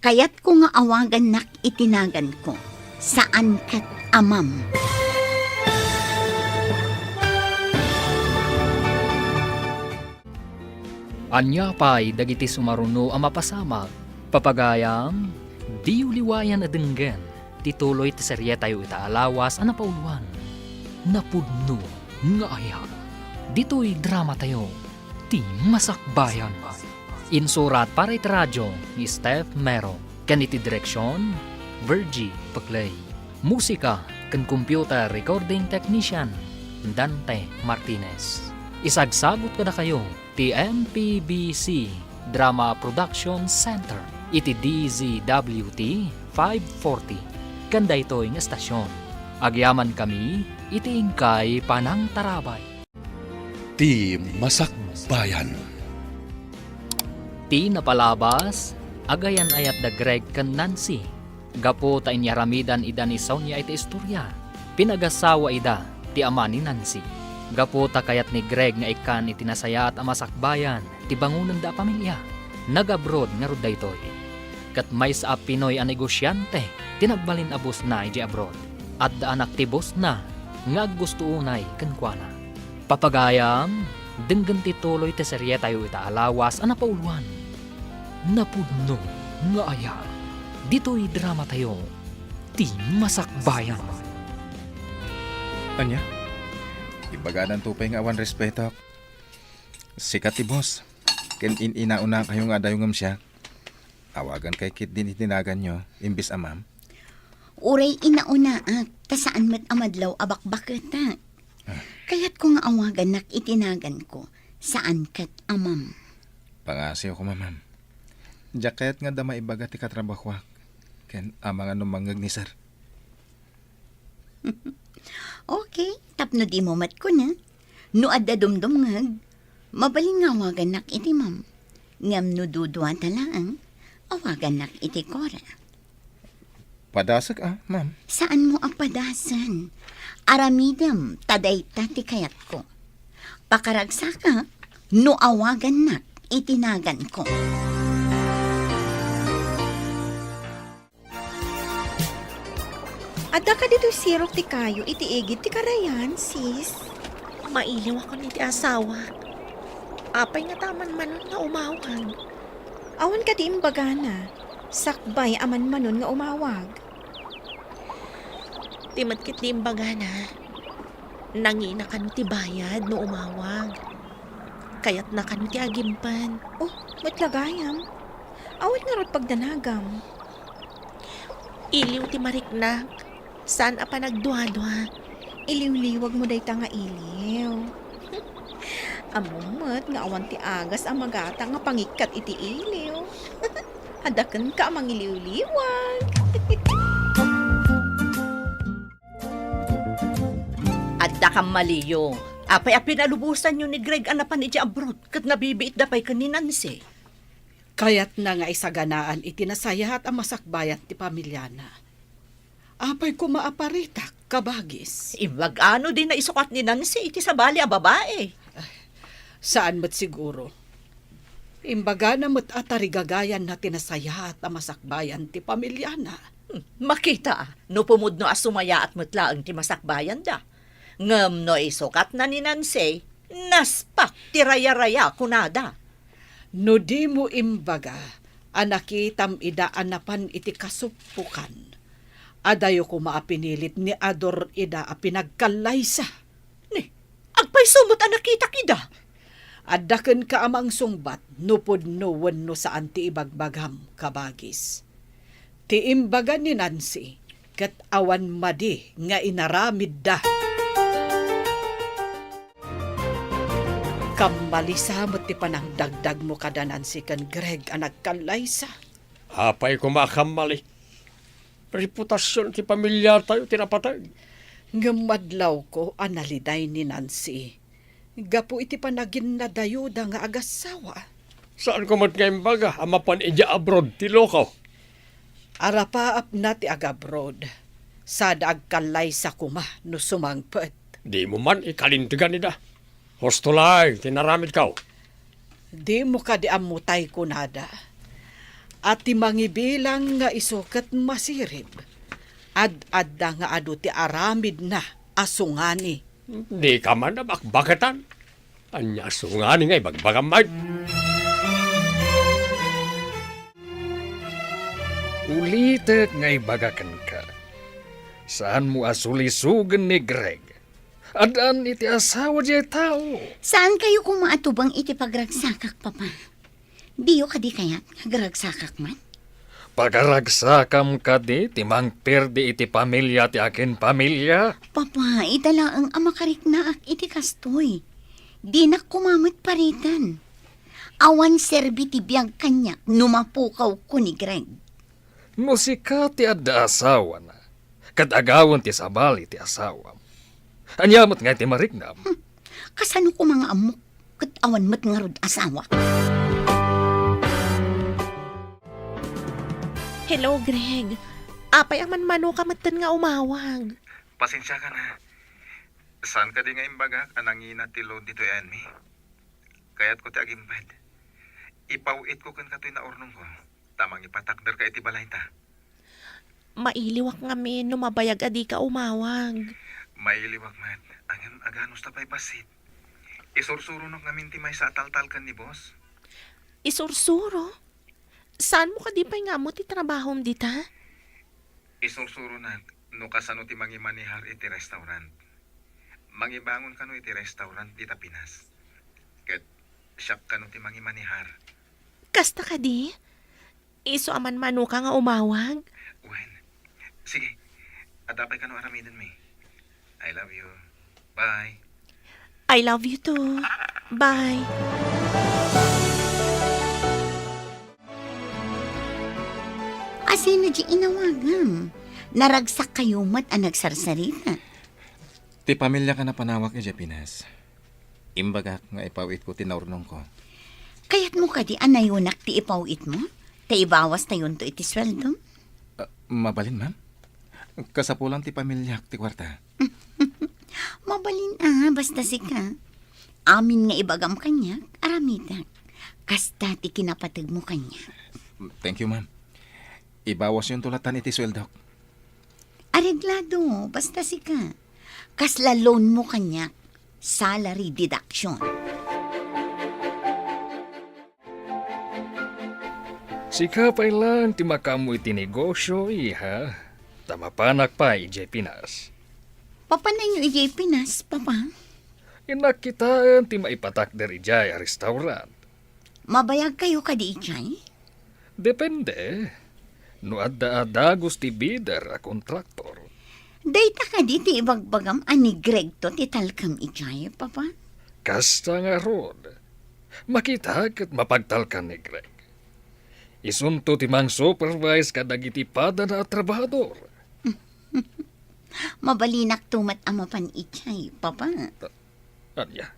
Kayatko nga awagannak iti naganko, saan ket a ma'am. Ania pay dagiti sumaruno a mapasamak? Papagayam, diyo liwayan a denggen ti tuloy ti serietayo ita a lawas a napauluan, Napudno nga Aya. Ditoy dramatayo, Ti Masakbayan. Insurat para iti radio ni Steph Mero, ken iti direksion, Virgie Peclay. Musika ken computer recording technician, Dante Martinez. Isagsagut kadakayo ti M P B C Drama Production Center iti D Z W T five forty. Ken daytoy nga estasion, agyamankami iti inkay panangtarabay. Ti Masakbayan. Ti napalabas, agayan-ayat da Greg ken Nancy. Gapu ta inyaramidan ida ni Sonia iti istoria, pinagasawa ida ti ama ni Nancy. Gapu ta kayat ni Greg nga ikkan iti nasayaat a masakbayan ti bangonenda a pamilia, nag-abroad ngarud daytoy. Ket maysa a Pinoy a negosiante ti nagbalin a bossna idiay abroad. Adda anak ti bossna nga aggusto unay kenkuana. Papagayam, denggen ti tuloy ti serietayo ita a lawas a napauluan, Napudno nga Aya. Ditoy dramatayo, Ti Masakbayan. Ania? Ibagadanto pay nga awan respeto. Sika ti boss, ken in-inauna kayo nga adayo ngem siak. Awagan kay ketdin iti naganyo, imbis a ma'am. Uray inaunaak, ta saan met a madlaw a bakbaketak. Ah. Kayatko nga awagannak iti naganko, saan ket a ma'am. Pangasiw koma, ma'am. Diak kayat nga adda maibaga ti katrabahoak, ken amangan no mangngeg ni sir. Okay, tapno dimo met kuna. No adda dumdumngeg, mabalin nga awagannak iti ma'am. Ngem no duduata laeng, awagannak iti Cora. Padasek a, ma'am. Saanmo a padasen? Aramidem ta dayta ti kayatko. Pakaragsakak no awagannak iti naganko. Adda kadi toy sirok ti kayo iti igid ti karayan, sis? Mailiwakon iti asawak. Apay ngata a manmanon nga umawag? Awan kadi imbagana, sakbay a manmanon nga umawag? Ti met ketdi imbagana, nangina kano ti bayad no umawag. Kayatna kano ti agimpen. Oh, met la gayam. Awan ngarud pagdanagam. Iliw ti mariknak, saan a panagduadua. Iliwliwagmo dayta nga iliw. Ammom met nga awan ti agas a magata nga pangikkat iti iliw. Adda kenka a mangiliwliwag. Adda kammaliyo. Apay a pinalubosanyo ni Greg a napan idiay abroad ket nabibiitda pay ken ni Nancy? Kayatna nga isaganaan iti nasayaat a masakbayan ti pamiliana. Apay koma a paritak Kabagis. Imbagano di naisukat ni Nancy iti sabali a babae? Saan met siguro. Imbagana met a tarigagayanna ti nasayaat a masakbayan ti pamiliana. Hmm, makita, no pumudno a sumayaat met laeng ti masakbayanda. Ngem no isukatna ni Nancy, naspak ti rayaraya, kunada. No dimo imbaga a nakitam ida a napan iti kasuppokan, adayo koma a pinilit ni Ador ida a pinagkallaysa. Ni, agpayso met a nakitak ida? Adda kenka a mangsungbat no pudno wenno saan ti ibagbagam, kabagis. Ti imbaga ni Nancy, ket awan madi nga inaramidda. Kammalisa met ti panangdagdagmo kada Nancy ken Greg a nagkallaysa. Apay koma a kammali? Reputasion ti pamiliatayo ti napateg. Ngem madlawko a naliday ni Nancy gapu iti panaginnadayuda nga agassawa. Saanko met nga imbaga a mapan idiay abroad ti lokaw? Arapaapna ti agabroad, sada agkallaysa koma no sumangpet. Dimo man ikalintegan ida. Husto laeng ti naramidko. Dimo kadi ammo tay kunada a ti mangibilang nga isu ket masirib, ad-adda nga adu ti aramidna a sungani. Dika man a bakbaketan. Ania a sungani nga ibagbagam met? Ulitek nga ibaga kenka, saanmo a sulisogen ni Greg. Addaan iti asawa diay tao. Saankayo koma a tubeng iti pagragsakak, Papa? Diyo kadi kayat nga agragsakak man? Pagaragsakam kadi ti mangperdi iti pamilia ti akin pamilia? Papa, ita laeng a makariknaak iti kastoy. Dinak koma met pariten. Awan serbi ti biag kaniak no mapukawko ni Greg. No sika ti adda asawana, ket agawen ti sabali ti asawam, ania met ngay ti mariknam? Hmm. Kasano koma nga ammok ket awan met ngarud asawa? Hello, Greg. Apay a manmanoka metten nga umawag? Pasensiaka na. Saan kadi nga imbagak a nangina ti load ditoy ayanmi? Kayatko ti agimped. Ipaw-itko kenka toy naurnongko, ta mangipatakderka iti balayta. Mailiwak ngamin no mabayag a dika umawag. Mailiwak met, ngem aganusta pay bassit? Isursuronak ngamin ti maysa a taltalkan ni boss. Isursuro? Saanmo kadi pay nga ammo ti trabahom dita? Isursuronak no kasano ti mangimanehar iti restaurant. Mangibangon kano iti restaurant dita Pinas. Ket siak kano ti mangimanehar. Kasta kadi? Isu a manmanoka nga umawag? Wen. Sige. Adda pay kano aramidenmi. I love you. Bye. I love you too. Bye. Asino di inawagam? Naragsak kayo met a nagsarsarita. Ti pamiliak a napanawak idiay Pinas. Imbagak nga ipaw-itko ti naurnongko. Kayatmo kadi a nayonak ti ipaw-itmo? Ta ibawastayonto iti sueldom? Ah, mabalin, ma'am. Kasapulan ti pamiliak ti kuarta. Mabalin a, basta sika. Amin nga ibagam kaniak, aramidak. Kasta ti kinapategmo kaniak. Thank you, ma'am. Ibawasyonto latan iti sueldok. Areglado, basta sika. Kasla loan mo kaniak, salary deduction. Sika pay laeng ti makaammo iti negosio, iha. Ta mapanak pay idiay Pinas. Mapananyo idiay Pinas, Papa? Innak kitaen ti maipatakder idiay a restaurant. Mabayag kayo kadi idiay? Depende. No adda a dagus ti bidder a kontraktor. Dayta kadi ti ibagbagam a ni Gregto ti talkam idiay, Papa? Kasta ngarud. Makita ket mapagtalkan ni Greg. Isunto ti mang-supervise kadagiti padana a trabahador. Mabalinakto met a mapan idiay, Papa. Ania,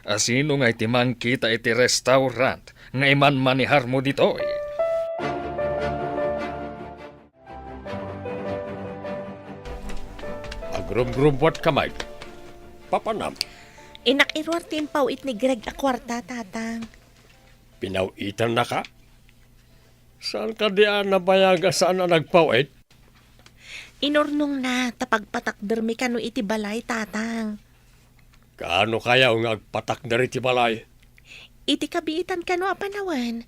asino ngay ti mangkita iti restaurant nga imanmaneharmo ditoy? Ag-, Rumrumbuatka, Mike. Papanam? Innak iruar ti impaw-it ni Greg a kuarta, Tatang. Pinaw-itannaka? Saan kadi a nabayag a saan a nagpaw-it? Inurnongna ta pagpatakdermi kano iti balay, Tatang. Kaano kaya nga agpatakder iti balay? Iti kabiitan kano a panawen,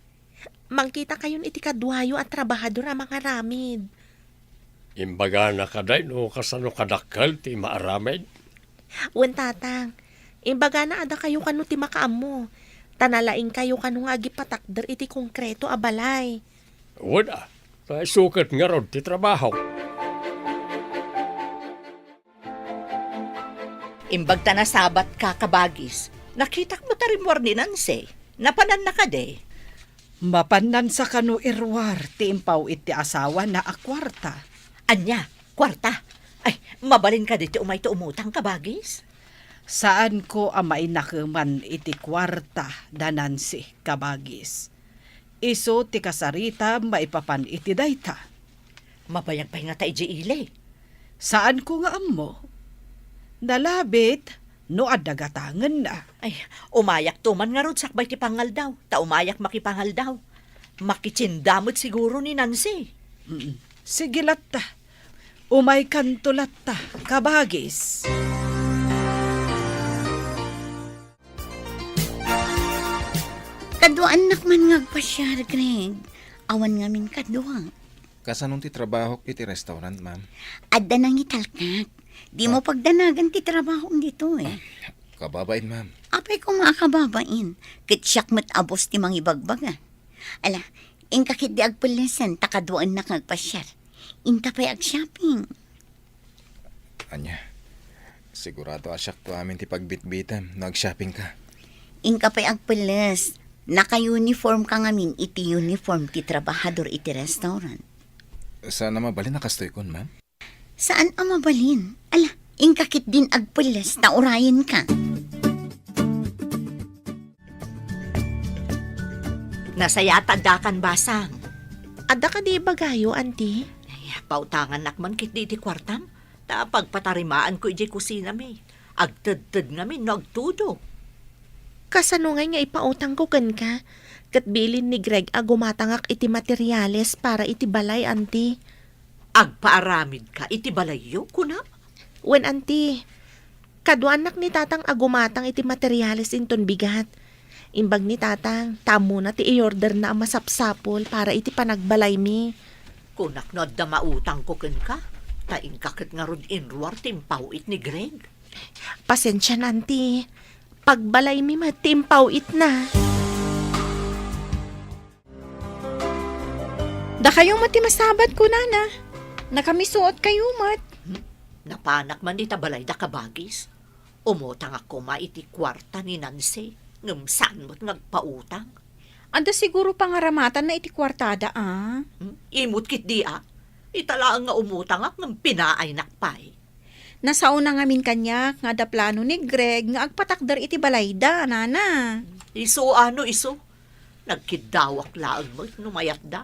mangkitakayon iti kaduayo a trabahador a mangaramid. Imbagana kadi no kasano kadakkel ti maaramid? Wen, Tatang. Imbagana a dakayo kano ti makaammo, ta nalaingkayo kano nga agipatakder iti konkreto a balay. Wen a, ta isu ket ngarud ti trabaho. Imbag ta nasabatka, kabagis, nakitak met a rimmuar ni Nancy. Napananna kadi? Mapanansa kano iruar ti impaw-it ti asawana a kuarta. Ania? Kuarta? Ay, mabalin kadi ti umayto umutang, kabagis? Saanko a mainakeman iti kuarta da Nancy, kabagis. Isu ti kasaritam maipapan iti dayta. Mabayag pay ngata idiay ili? Saanko nga ammo. Nalabit no adda gatangenna. Ay, umayakto man ngarud sakbay ti pangaldaw, ta umayak makipangaldaw. Makitienda met siguro ni Nancy. Mm. Sige latta. Umaykanto latta, kabagis. Kaduaannak man nga agpasiar, Greg. Awan ngamin kadua. Kasano ti trabahok iti restaurant, ma'am? Adda nangitalkak. Dimo pagdanagan ti trabahom ditoy. Kababain, ma'am. Apay koma a kababain. Ket siak met a boss ti mangibagbaga. Ala, inka ketdi agpellesen ta kaduaannak nga agpasiar. Inka pay agshopping. Ania, sigurado a siakto amin ti pagbitbitem no agshoppingka. Inka pay agpelles. Naka-uniformka ngamin iti uniform ti trabahador iti restaurant. Saan a mabalin a kastoykon, ma'am? Saan a mabalin? Ala, inka ketdin agpelles ta urayenka. Nasayaat addakan basang. Adda kadi ibagayo, Auntie? Ay, pautangannak man ketdi iti kuartam, ta pagpatarimaanko idiay kusinami. Agtedted ngamin no agtudo. Kasano ngay nga ipautangko kenka? Ket bilin ni Greg a gumatangak iti materiales para iti balay, Auntie. Agpaaramidka iti balayyo, kuna? Wen, Auntie. Kaduaannak ni Tatang a gumatang iti materiales inton bigat. Imbag ni Tatang, ta ammona ti i-orderna a masapsapul para iti panagbalaymi. Kunak no adda mautangko kenka, ta inka ket ngarud inruar ti impaw-it ni Greg. Pasensian, Auntie. Pagbalaymi met ti impaw-itna. Dakayo met ti masabat, kunana. Nakamisuotkayo met. Hmm? Napanak man dita balayda, kabagis. Umutangak koma iti kuarta ni Nancy, ngem saan met nga agpautang. Adda siguro pangaramatanna iti kuartada, a? Hmm? Imot ketdi, a? Ita laeng nga umutangak ngem pinaaynak pay. Nasaona ngamin kaniak nga adda plano ni Greg nga agpatakder iti balayda, nana. Isu a no isu. Nagkiddawak laeng met no mayatda.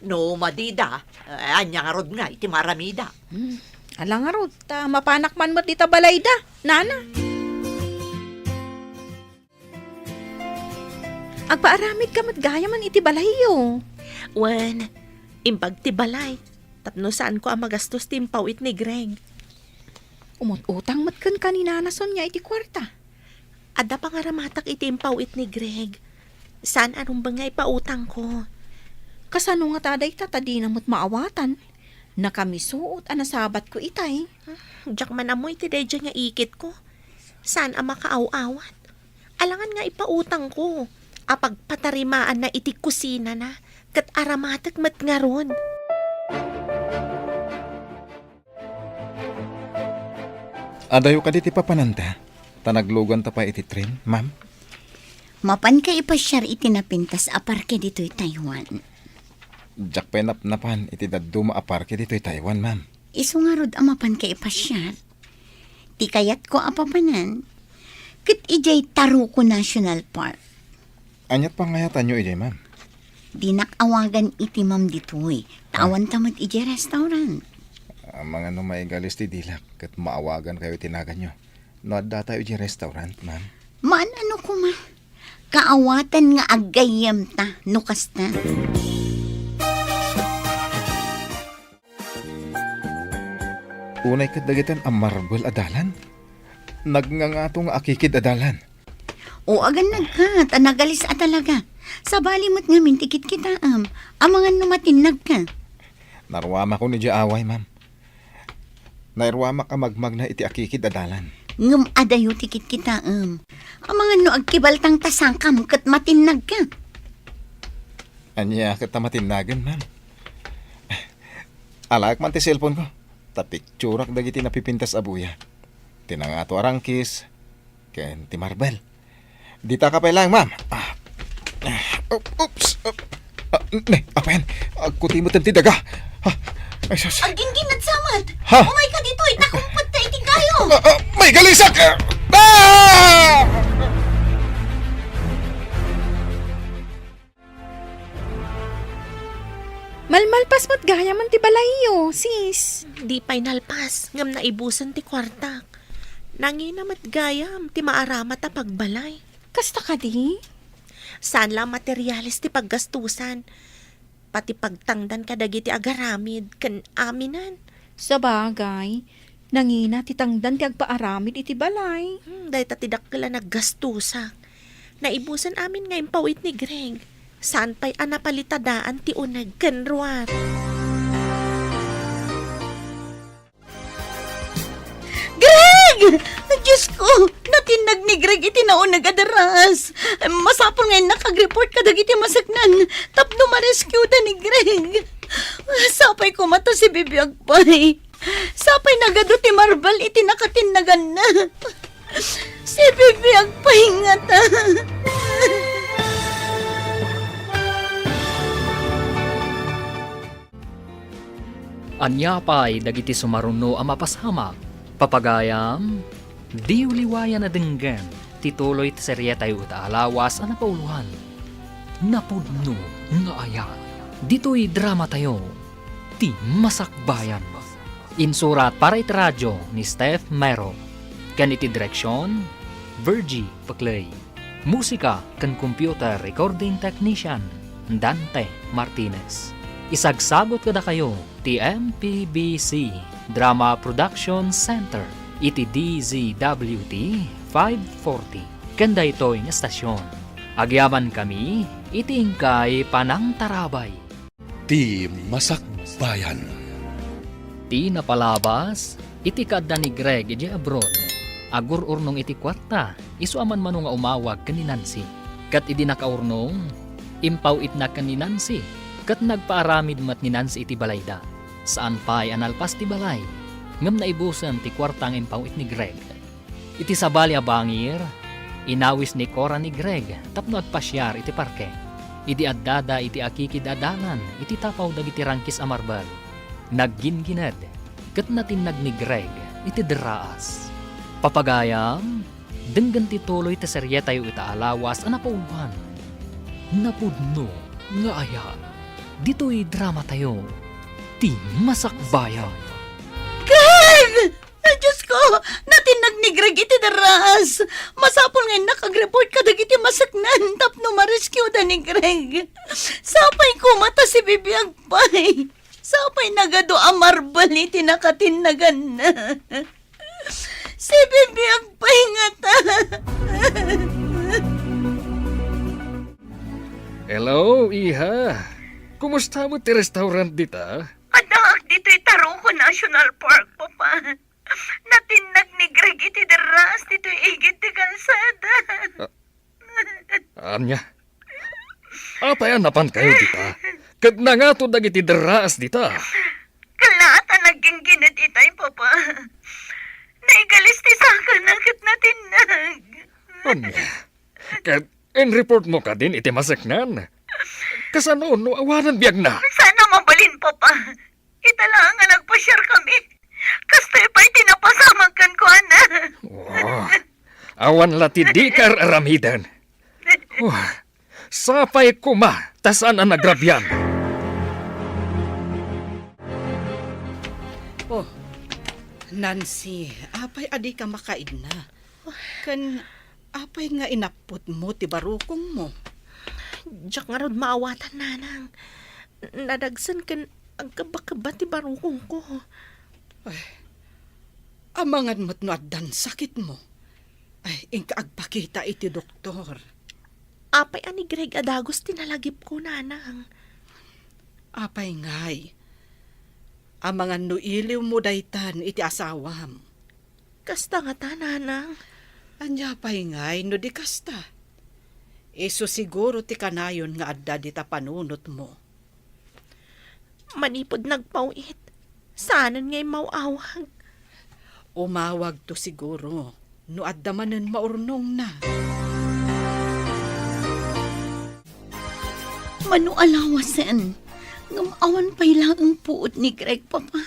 No madida, eh, ania ngarud nga iti maaramida? Hmm, ala ngarud, ta mapanak man met dita balayda, nana. Agpaaramidka met gayamen iti balayyo. Wen, imbag ti balay, tapno saanko a magastos ti impaw-it ni Greg. Umut-utang met kenka ni Nana Sonia iti kuarta. Adda pangaramatak iti impaw-it ni Greg. Saan a rumbeng nga ipautangko. Kasano ngata dayta ta dina met maawatan? Nakamisuot a nasabatko itay. Diak man ammo iti daydiay nga ikitko. Saan a makaaw-awat. Alangan nga ipautangko a pagpatarimaanna iti kusinana ket aramatek met ngarud. Adayo kadi ti papananta? Ta nagluganta pay iti tren, ma'am? Mapanka ipasiar iti napintas a parke ditoy Taiwan? Diak pay napnapan iti dadduma a parke ditoy Taiwan, ma'am. Isu ngarud a mapanka ipasiar. Ti kayatko a papanan, ket idiay Taruco National Park. Aniat pangayatanyo idiay, ma'am? Dinak awagan iti ma'am ditoy, ta Ah. awanta met idiay restaurant. Amangan no maigalis ti dilak ket maawagankayo iti naganyo no addatayo idiay restaurant, ma'am. Maan-ano koma. Kaawatan nga aggayyemta no kasta. Unay ket dagiti a marbel a dalan. Nagngangato nga akikid a dalan. O, agannadka, ta nagalis a talaga. Sabali met ngamin ti kitkitaem. Amangan no matinnagka. Naruamakon idiay away, ma'am. Nairuamak a magmagna iti akikid a dalan. Ngem adayo ti kitkitaem. Amangan no agkibaltang ta sangkam ket matinnagka. Ania ket ta matinnagen, ma'am? Alaek man ti cellphone ko. Ta picturak dagiti napipintas a buya. Ti nangato a rangkis, ken ti marbel. Dita ka pay laeng, ma'am. Ah. Ah, op-, oops. Op-, ah, ne, apay, agkuti met ti daga. Ah, ay, sus. Aginginat sa met. Ha? Umayka ditoy, ta kumpet ta iti kayo. Ah, ah, maigalisak! Ah! Malmalpas met gayam ti balayyo, sis. Di pay nalpas, ngem naibusen ti kuartak. Nangina met gayam ti maaramat a pagbalay. Kasta kadi? Saan la a materiales ti paggastusan. Pati pagtangdan kadagiti agaramid ken aminan. Sabagay, nangina ti tangdan ti agpaaramid iti balay. Hmm, dayta ti dakkel a naggastusak. Naibusen amin nga impawit ni Greg. Saan pay a napalitadaan ti uneg ken ruar. Greg! Diyos ko, natinnag ni Greg iti nauneg a deras. Masapul nga innak agreport kadagiti maseknan tapno ma-rescue-da ni Greg. Sapay koma ta si Bibi agpay. Sapay nagadu ti marbel iti nakatinnaganna. Si Bibi agpay ngata. Ania pay dagiti sumaruno a mapasamak? Papagayam, diyo liwayan a denggen ti tuloy ti serietayo ita a lawas a napauloan, Napudno nga Ayat. Ditoy dramatayo, Ti Masakbayan. Insurat para iti radio ni Steph Mero, ken iti direksion, Virgie Paclay. Musika ken computer recording technician, Dante Martinez. Isagsagut kadakayo ti M P B C Drama Production Center iti D Z W T five forty ken daytoy nga estasion. Agyamankami iti inkay panangtarabay. Ti Masakbayan. Ti napalabas, iti kaadda ni Greg idiay abroad, agur-urnong iti kuarta, isu a manmano nga umawag ken ni Nancy. Ket idi nakaurnong, impaw-itna ken ni Nancy, ket nagpaaramid met ni Nancy iti balayda. Saan pay a nalpas ti balay, ngem naibusen ti kuarta nga impaw-it ni Greg. Iti sabali a bangir, inawis ni Cora ni Greg tapno agpasiar iti parke. Idi addada iti akikid a dalan iti tapaw dagiti rangkis a marbel, naggingined ket natinnag ni Greg iti derraas. Papagayam, denggen ti tuloy ti serietayo ita a lawas a napauloan, Napudno nga Ayat. Ditoy dramatayo, Ti Masakbayan. Greg! Ay, Diyos ko! Natinnag ni Greg iti derraas! Masapul nga innak agreport kadagiti maseknan tapno ma-rescue-da ni Greg. Sapay koma ta si Bibi agpay. Sapay nagadu a marbel iti nakatinnaganna. Si Bibi agpay ngata. Hello, iha. Kumusta met ti restaurant dita? Addaak ditoy Taruco National Park, Papa. Natinnag ni Greg iti derraas ditoy igid ti kalsada. Ah, ania? Apay a napankayo dita? Ket nangato dagiti derraas dita? Kalaat a naggingined itay, Papa. Naigalis ti sakana ket natinnag. Ania? Ket in-report mo kadin iti maseknan? Kasano no awanan biagna? Saan a mabalin, Papa. Ita laeng a nagpasiarkami. Kastoy pay ti napasamak kenkuana. Oh, awan la ti dika ar-aramiden. Oh, sapay koma ta saan a nagrabian. Oh, Nancy, apay a dika makaidna? Ken apay nga inapputmo ti barukongmo? Diak ngarud maawatan, Nanang. Nadagsen ken agkebba-kebba ti barukongko. Ay, amangan met no addan sakitmo. Ay, inka agpakita iti doktor. Apay a ni Greg a dagus ti nalagipko, Nanang? Apay ngay, amangan no iliwmo daytan iti asawam. Kasta ngata, Nanang. Ania pay ngay no di kasta? Isu siguro ti kanayon nga adda dita panunotmo. Manipud nagpaw-it, saanen nga immaw-awag. Umawagto siguro no adda manen maurnongna. Mano a lawasen, ngem awan pay laeng puot ni Greg, Papa.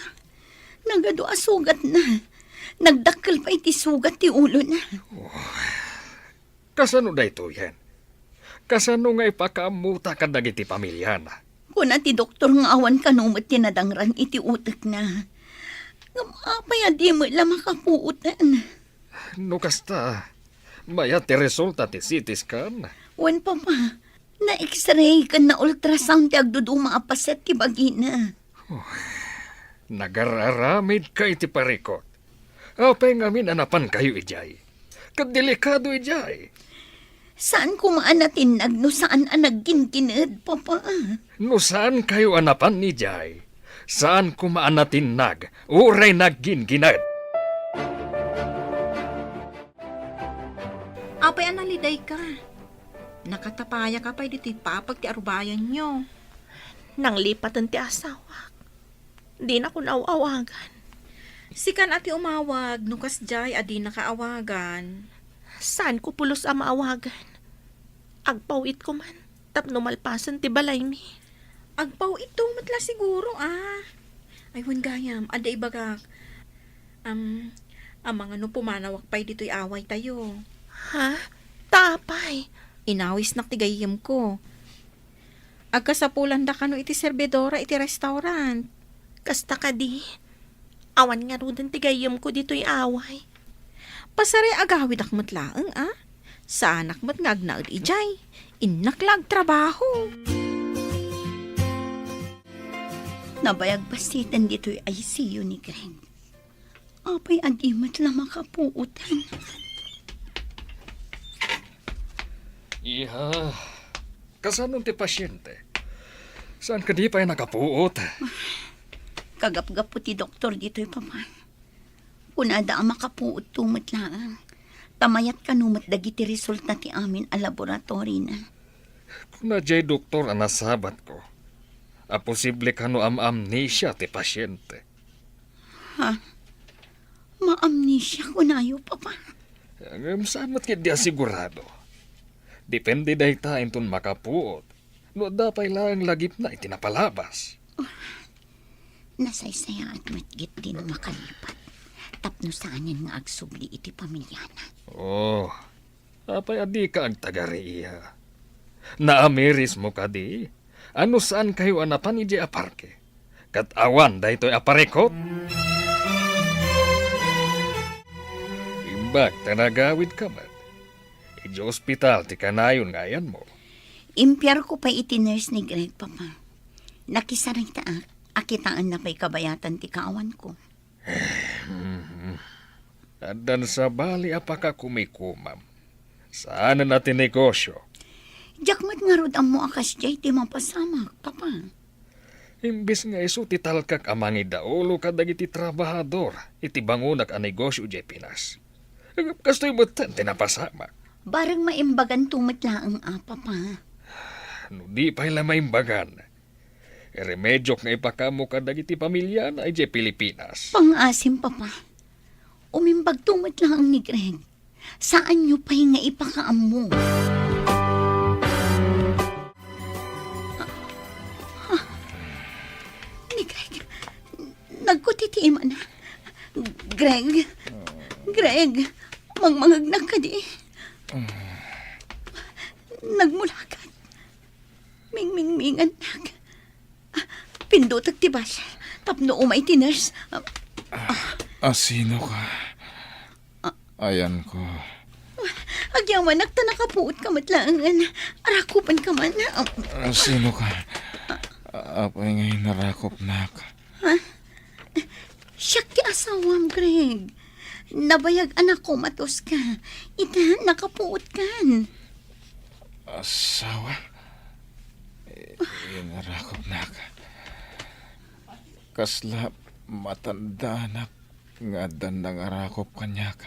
Nagadu a sugatna. Nagdakkel pay ti sugat ti ulona. Kasano daytoyen? Kasano nga ipakaammota kadagiti pamiliana? Kuna ti doktor nga awan kano met ti nadangran iti utekna. Ngem apay a di met la makapuoten? No kasta, mayat ti resulta ti C T scan? Wen, Papa. Na-X-ray ken na-ultrasound ti agduduma a paset ti bagina. Nagar-aramidka iti parikot. Apay ngamin a napankayo idiay? Ket delikado idiay. Saan koma a natinnag no saan a nagginggined, Papa. No saan kayo a napan idiay, saan koma a natinnag uray nagginggined. Apay a nalidayka? Nakatapayaka pay ditoy papag ti arubayanyo. Nanglipaten ti asawak. Dinakon aw-awagan. Sikan a ti umawag no kasdiay a dinaka awagan. Saanko pulos a maawagan. Agpaw-itko man tapno malpasen ti balaymi. Agpaw-itto met la siguro, a. Ay, wen gayam, adda ibagak. Am, amangan no pumanawak pay ditoy awaytayo. Ha? Ta apay? Inawisnak ti gayyemko. Agkasapulandakano iti serbidora iti restaurant. Kasta kadi? Awan ngaruden ti gayyemko ditoy away. Pasarey agawidak met laeng, a? Saanak met nga agnaed idiay. Innak la agtrabaho. Nabayag bassiten ditoy I C U ni Greg. Apay a di met la makapuotan? Iha, kasano ti pasyente? Saan kadi pay nakapuot? Kagapgapu ti doktor ditoy, Papa. Kunada a makapuotto met laeng. Ta mayat kano met dagiti resulta ti amin a laboratorina. Kuna diay doktor a nasabatko a posible kano a maamnesia ti pasyente. Ha? Maamnesia kunayo, Papa? Ngem saan met ketdi a sigurado. Depende dayta inton makapuot no adda pay laeng lagipna iti napalabas. Nasaysayaat met ketdi no makalipat tapno saanen nga agsubli iti pamiliana. Oh, apay a dika agtagari, iha? Naamirismo kadi a no saankayo a napan idiay a parke ket awan daytoy a parikot? Imbag ta nagawidka met, idiay ospital ti kanayon nga ayanmo. Impiarko pay iti nurse ni Greg, Papa. Nakisaritaak a kitaenna pay kabayatan ti kaawanko. Addan sabali a pakakumikomam. Saanen a ti negosio. Diak met ngarud ammo a kasdiay ti mapasamak, Papa. Imbes nga isu ti talkak a mangidaulo kadagiti trabahador iti bangonak a negosio idiay Pinas. Kastoy metten ti napasamak. Bareng maimbaganto met laeng a, Papa. No di pay la maimbagan, iremediok nga ipakaammo kadagiti pamiliana idiay Pilipinas. Pangngaasim, Papa. Umimbagto met laeng ni Greg. Saanyo pay nga ipakaammo. Ah, ah, ni Greg, nagkuti ti imana. Greg, Greg, mangmangegnak kadi. Nagmulakat. Mingmingmingannak. Ah, pindutek ti bus tapno umay ti nurse. Ah, ah, Asinoka? Ayanko. Agyamanak ta nakapuotka met laengen. Arakupanka man. Asinoka? Apay nga inarakupnak? Siak ti asawam, Greg. Nabayag a nakumatoska. Ita, nakapuotkan. Asawa? I-, inarakupnak. Kasla matandaanak nga addan nangarakup kaniak.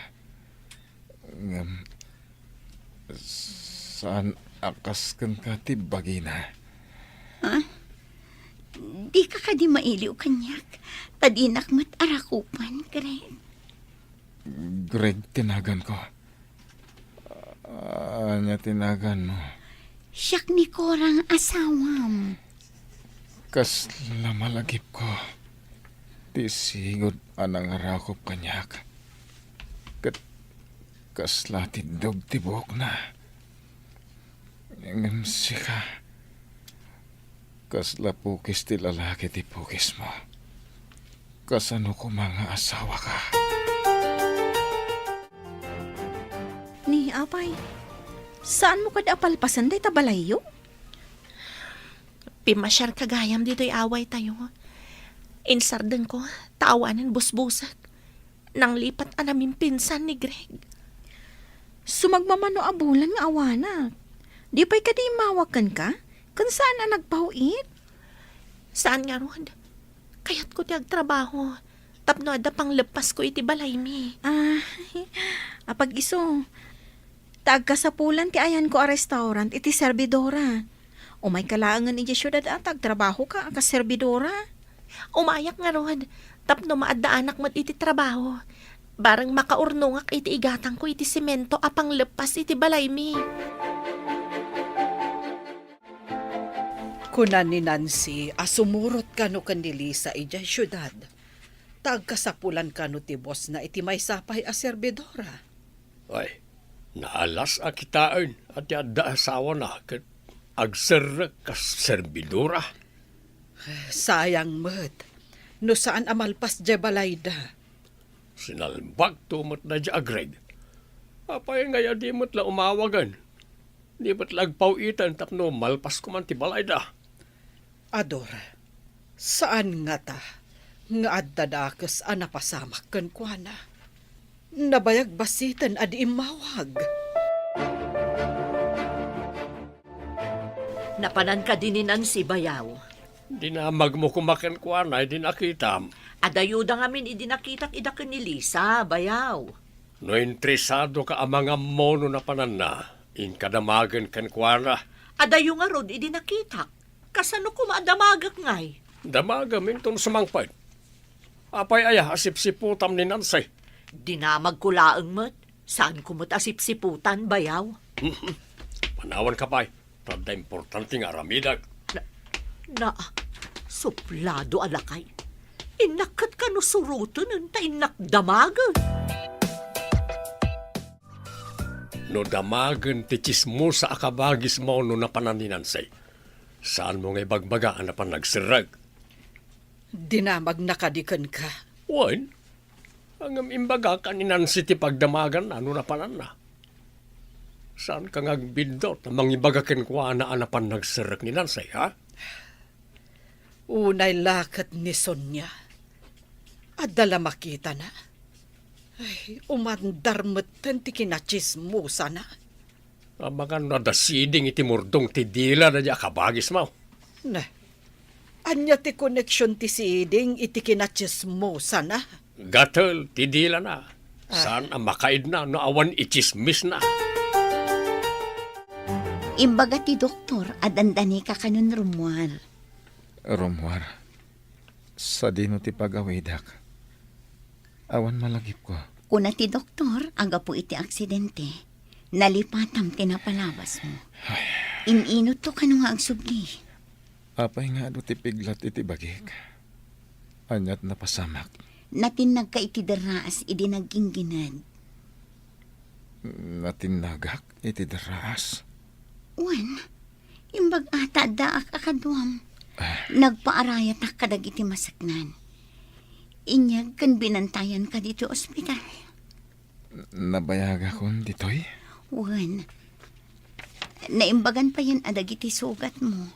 Ngem saan a kas kenka ti bagina. Ha? Dika kadi mailiw kaniak, ta dinak met arakupan, Greg. Greg ti naganko. Ania ti naganmo? Siak ni Cora nga asawam. Kasla malagipko ti sigud a nangarakup kaniak. Ket kasla tiddog ti buokna. Ngem sika, kasla pukis ti lalaki ti pukismo. Kasano koma nga asawaka? Ni, apay, saanmo kadi a palpasen dayta balayyo? Pimmasiarka gayam ditoy awaytayo. Insardengko, ta awanen busbusek. Nanglipat a namimpinsan ni Greg. Sumagmamano a bulan nga awanak. Di pay kadi immawag kenka? Ken saan a nagpaw-it? Saan ngarud. Kayatko ti agtrabaho tapno adda pangleppasko iti balaymi. Ah, apag-isu. Ta agkasapulan ti ayanko a restaurant iti serbidora. Umayka laengen idiay siudad a ta agtrabahoka a kas serbidora. Umayak ngarud, tapno maaddaanak met iti trabaho. Bareng makaurnongak iti igatangko iti semento a pangleppas iti balaymi. Kuna ni Nancy a sumurot kano ken ni Lisa idiay siudad, ta agkasapulan kano ti bosna iti maysa pay a serbidora. Ay, naalas a kitaen a ti adda asawana ket agserrek kas serbidora. Sayang met no saan a malpas diay balayda. Sinalbagto met daydiay a Greg. Apay ngay a di met la umawagen? Di met la agpaw-iten tapno malpas koman ti balayda. Ador, saan ngata nga adda dakes a napasamak kenkuana. Nabayag bassiten a di immawag. Napanan kadi ni Nancy, bayaw? Dinamagmo koma kenkuana idi nakitam. Adayoda ngamin idi nakitak ida ken ni Lisa, bayaw. No interesadoka a mangammo no napananna, inka damagen kenkuana. Adayo ngarud idi nakitak. Kasano koma a damagek ngay? Damagem inton sumangpet. Apay aya a sipsiputam ni Nancy? Dinamagko laeng met. Saanko met a sipsiputan, bayaw. Panawanka pay. Ta adda importante nga aramidek. Na, na, suplado a lakay. Innak ket kano surotenen ta innak damagen. No damagen ti tsismosa a kabagismo no napanan ni Nancy, saanmo nga ibagbaga a napan nagserrek? Dinamagna kadi kenka? Wen, ngem imbagak a ni Nancy ti pagdamaganna no napananna. Saanka nga agbiddut a mangibaga kenkuana a napan nagserrek ni Nancy, ha? Unay la ket ni Sonia. Adda la makitana. Ay, umandar metten ti kinatsismosana. Amangan no adda siding iti murdong ti dila daydiay a kabagismo. Ne, ania ti koneksion ti siding iti kinatsismosana? Gatel ti dilana. Ah. Saan a makaidna no awan itsismisna. Imbaga ti doktor a dandanika kanon rummuar. Rummuar. Sadino ti pagawidak? Awan malagipko. Kuna ti doktor, a gapu iti aksidente, nalipatam ti napalabasmo. Ay. In-inutto kano nga agsubli. Apay nga adu ti piglat iti bagik? Aniat napasamak? Natinnagka iti derraas idi nagginggined. Natinnagak iti derraas? Wen, imbag-a ta addaak a kaduam. Ah. Nagpaarayatak kadagiti maseknan. inyag ken binantayanka ditoy ospital? Nabayagakon ditoy? Wen, naimbagan payen a dagiti sugatmo.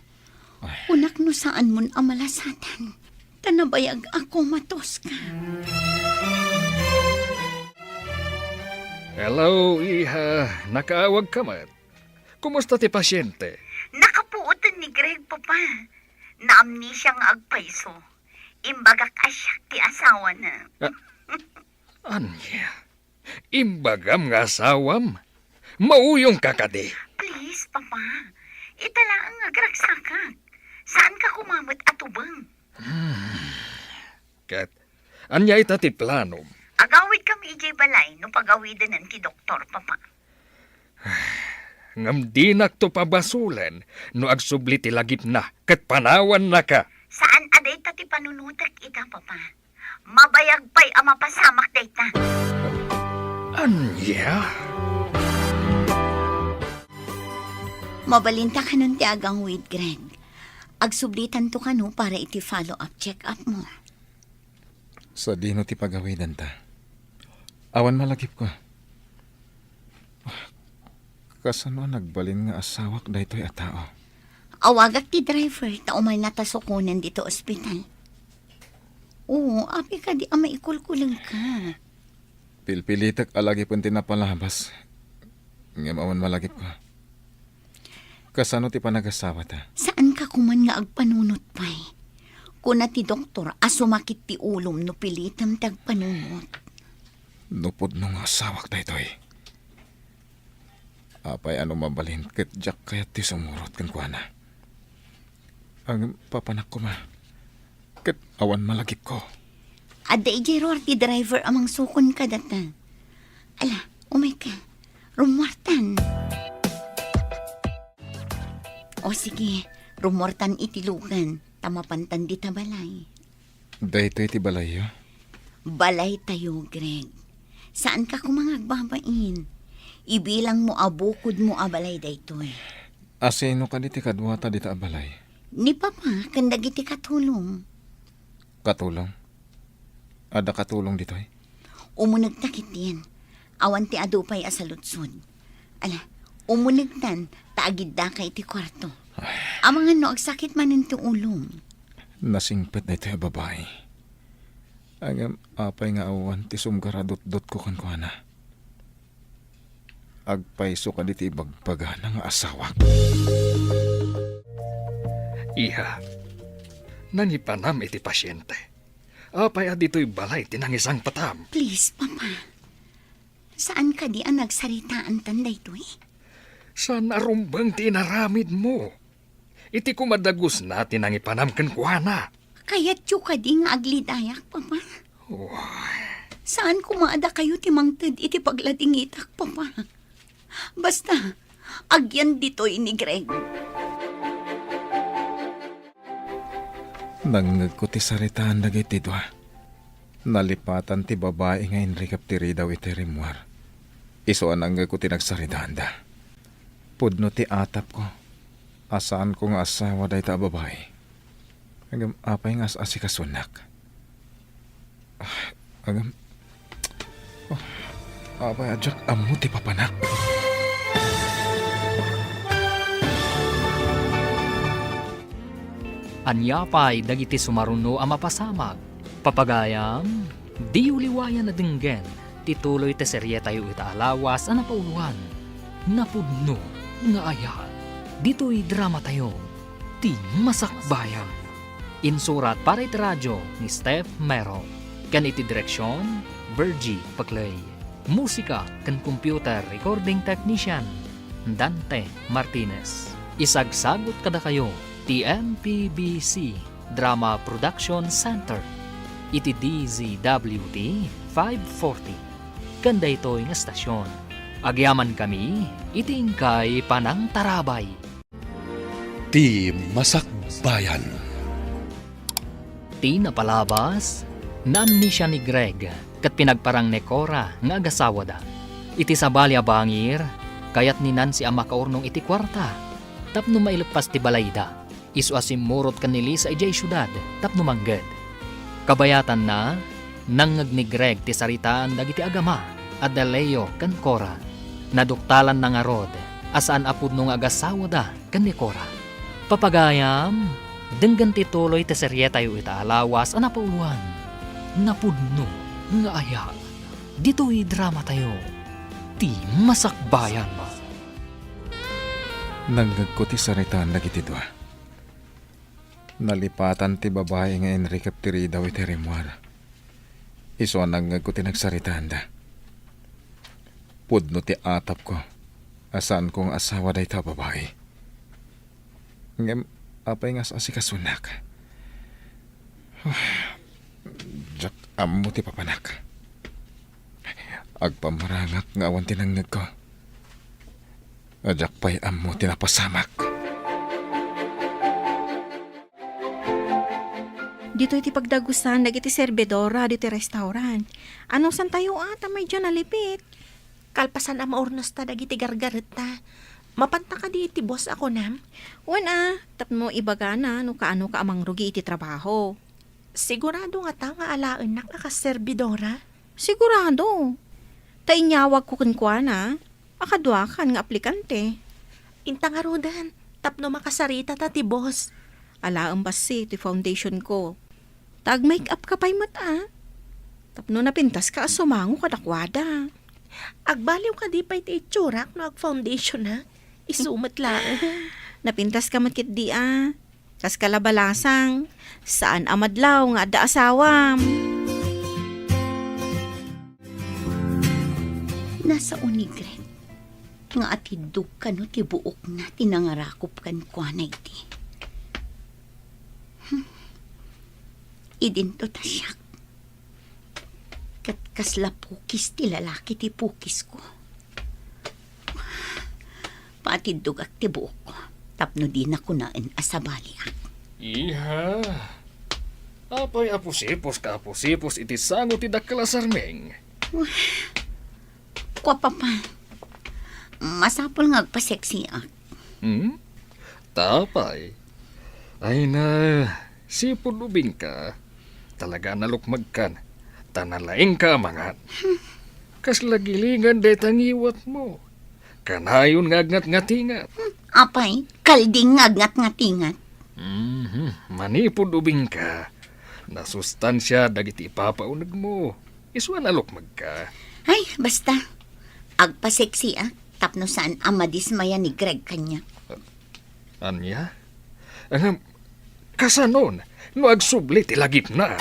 Ay. Kunak no saanmon a malasatan, ta nabayag a komatoska. Hello, iha. Nakaawagka met. Kumusta ti pasiente? Nakapuoten ni Greg, Papa. Naamnesia nga agpayso. Imbagak a siak ti asawana. Ah, ania? Imbagam nga asawam? Mauyongka kadi? Please, Papa. Ita laeng nga agragsakak. Saanka koma met a tubeng. Hmm. Ket ania ita ti planom? Agawidkami idiay balay no pagawidenen ti doktor, Papa. Ngem dinakto pabasolen no agsubli ti lagipna ket panawannaka. Saan a dayta ti panunotek ita, Papa. Mabayag pay a mapasamak dayta. Ania? Mabalinta kanon ti agawid, Greg. Agsublitanto kano para iti follow-up check-up mo. Sadino ti pagawidanta? Awan malagipko. Kasano a nagbalin nga asawak daytoy a tao? Awagak ti driver ta umaynata sukonen ditoy ospital. Oo, apay kadi a maikulkulengka? Pilpilitek a lagipen ti napalabas. Ngem awan malagipko. Kasano ti panagasawata? Saanka koman nga agpanunot pay? Kuna ti doktor a sumakit ti ulom no pilitem ti agpanunot. No pudno nga asawak daytoy, apay a no mabalin ket diak kayat ti sumurot kenkuana? Ngem papanak koma, ket awan malagipko. Adda idiay ruar ti driver a mangsukon kadata. Ala, umayka. Rummuartan. O sige, rummuartan iti lugan, ta mapantan dita balay. Daytoy ti balayyo? Balaytayo, Greg. Saanka koma nga agbabain. Ibilangmo a bukodmo a balay daytoy. Asino kadi ti kaduata dita a balay? Ni Papa ken dagiti katulong. Katulong? Adda katulong ditoy? Umunegta ketdin. Awan ti adu pay a saludsod. Ala, umunegtan ta agiddaka iti kuarto. Ay. Amangan no agsakit manen ti ulom. Nasingpet daytoy a babai. Ngem apay nga awan ti sumgaradutdotko kenkuana? Agpayso kadi ti ibagbagana nga asawak? Iha, nangipanam iti pasiente. Apay a ditoy balay ti nangisangpetam? Please, Papa. Saan kadi a nagsaritaantan daytoy? Saan a rumbeng ti inaramidmo? Iti kumadagusna ti nangipanam kenkuana. Kayatyo kadi nga aglidayak, Papa? Uy. Saan koma a dakayo ti mangted iti pagladingitak, Papa? Basta, agyan ditoy ni Greg. Nangngegko ti saritaan dagiti dua. Nalipatan ti babai nga inrikep ti ridaw iti rimmuar. Isu a nangngegko ti nagsaridaanda. Pudno ti atapko a saanko nga asawa dayta a babai. Ngem apay nga as-asikasunak? Ah, agam-, oh, apay a diak ammo ti papanak? Ania pay dagiti sumaruno a mapasamak? Papagayam, diyo liwayan a denggen ti tuloy ti serietayo ita a lawas a napauloan, Napudno nga Ayat. Ditoy dramatayo, Ti Masakbayan. Insurat para iti radio ni Steph Mero, ken iti direksion, Virgie Paclay. Musika ken computer recording technician, Dante Martinez. Isagsagut kadakayo ti M P B C Drama Production Center iti D Z W T five forty. Ken daytoy nga estasion, agyamankami iti inkay panangtarabay. Ti Masakbayan. Ti napalabas, naamnesia ni Greg ket pinagparang ni Cora nga agasawada. Iti sabali a bangir, kayat ni Nancy a makaurnong iti kuarta tapno maileppas ti balayda. Isu a simmurot ken ni Lisa idiay siudad tapno mangged. Kabayatanna, Nangngeg ni Greg ti saritaan dagiti agama a da Leo ken Cora. Naduktalanna ngarud a saan a pudno nga agasawada ken ni Cora. Papagayam, denggen ti tuloy ti serietayo ita a lawas a napauluan, Napudno nga Ayat. Ditoy dramatayo, ti Masakbayan. Nangngegko ti saritaan dagiti dua. Nalipatan ti babai nga inrikep ti ridaw iti rimmuar. Isu a nangngegko ti nagsaritaanda. Pudno ti atapko a saanko nga asawa dayta a babai. Ngem apay nga as-asikasunak? Diak ammo ti papanak. Agpamarangak nga awan ti nangngegko. Diak pay ammo ti napasamak. Ditoy ti pagdagusan dagiti serbidora ditoy restaurant. Anusantayo a ta maydiay nalipit? Kalpasan a maurnosta dagiti gargaretta, mapanta kadi iti boss a kunam? Wen a, tapno ibagana no kaanoka a mangrugi iti trabaho. Sigurado ngata nga alaennak a kas serbidora? Sigurado. Ta inyawagko kenkuana a kaduakan nga aplikante. Inta ngaruden, tapno makasaritata ti boss. Alaem bassit ti foundationko. Ta ag-make up ka pay met a. Tapno napintaska a sumango kadakuada. Agbaliw kadi pay ti itsurak no ag-foundationak? Isu met laeng. Napintaska met ketdi a. Kas kalabalasang, saan a madlaw nga adda asawam. Nasao ni Greg nga atiddog kano ti buokna ti nangarakop kenkuana idi. Hmm. Idinto ta siak. Ket kasla pukis ti lalaki ti pukisko. Patiddogak ti buokko tapno dina kunaen a sabaliak. Iha, apay a pusiposka a pusipos iti sango ti dakkel a sarming? Kua, Papa, masapul nga agpaseksiak. Hmm? Ta apay? Ay na, sipud ubingka. Talaga a nalukmegkan, ta nalaingka a mangan. Kasla gilingan dayta ngiwatmo. Kanayon nga agngatngatingat. Hmm, apay, kalding nga agngatngatingat. Mhm, manipud ubingka. Nasustansia dagiti ipapaunegmo. Isu a nalukmegka. Ay, basta. Agpaseksiak tapno saan a madismaya ni Greg kaniak. Ania? Ngem, kasanon no agsubli ti lagipna?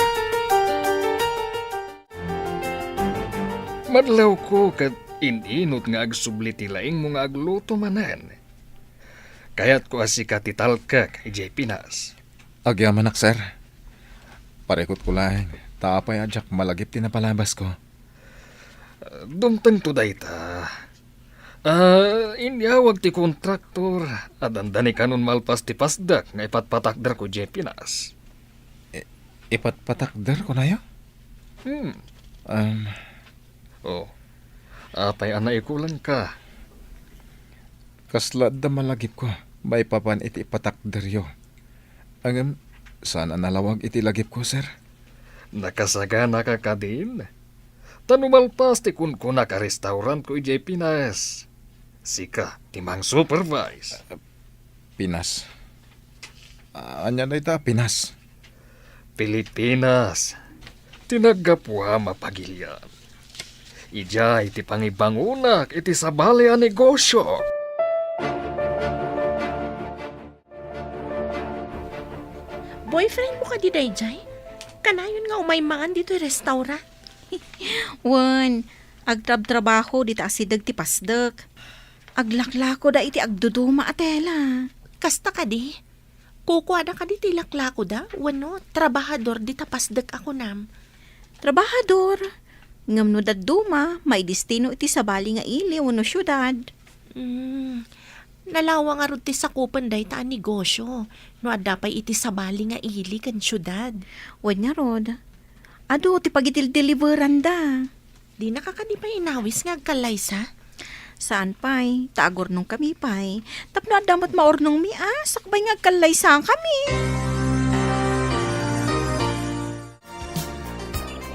Madlawko ket in-inut nga agsubli ti laingmo nga agluto manen. Kayatko a sika ti talkek idiay Pinas. Agyamanak, sir. Parikutko laeng, ta apay a diak malagip ti napalabasko. Dumtengto dayta. Ah, inyawag ti kontraktor a dandani kanon malpas ti pasdek nga ipatpatakderko idiay Pinas. I-, ipatpatakder, kunayo? Hmm. Um. Oh, apay a naikulangka? Kasla adda malagipko maipapan iti ipatakderyo. Ngem, saan a nalawag iti lagipko, sir? Nakasaganaka kadin? Ta no malpas ti kunkunak a restaurantko idiay Pinas, sika ti mang-supervise. Pinas? Ania dayta a Pinas? Pilipinas, ti naggapuam a pagilian. Idiay ti pangibangonak iti sabali a negosio. Boyfriend mo kadi daydiay? Kanayon nga umay mangan ditoy restaurant? Wen, agtrabtrabaho dita asideg ti pasdek. Aglaklako da iti agduduma a tela. Kasta kadi? Kukuada kadi ti laklakoda wenno trabahador dita pasdek a kunam? Trabahador. Ngem no dadduma, maidestino iti sabali nga ili wenno siudad. Hmm. Nalawa ngarud ti sakupen dayta a negosio no adda pay iti sabali nga ili ken siudad. Wen ngarud, adu ti pagidildeliberanda. Dinaka kadi pay inawis nga agkallaysa? Saan pay, ta agurnongkami pay. Tapno adda met maurnongmi a sakbay nga agkallaysakami.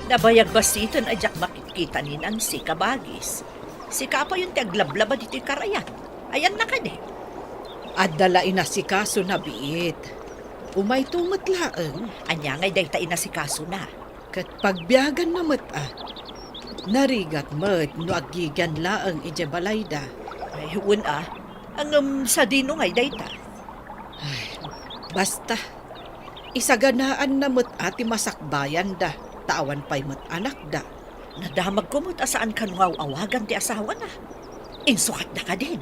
Nabayag bassiten a diak makitkita ni Nancy, kabagis. Sika payen ti aglablaba ditoy karayan. Ayanna kadi? Adda la inasikaso na biit. Umayto met laeng. Ania ngay dayta inasikasona? Ket pagbiaganna met a. Narigat met no aggigian laeng idiay balayda. Ay, wen a. Ngem sadino ngay dayta? Ay, basta. Isaganaanna met a ti masakbayanda, ta awan pay met anakda. Nadamagko met a saan kano nga aw-awagan ti asawana. Insukatda kadin?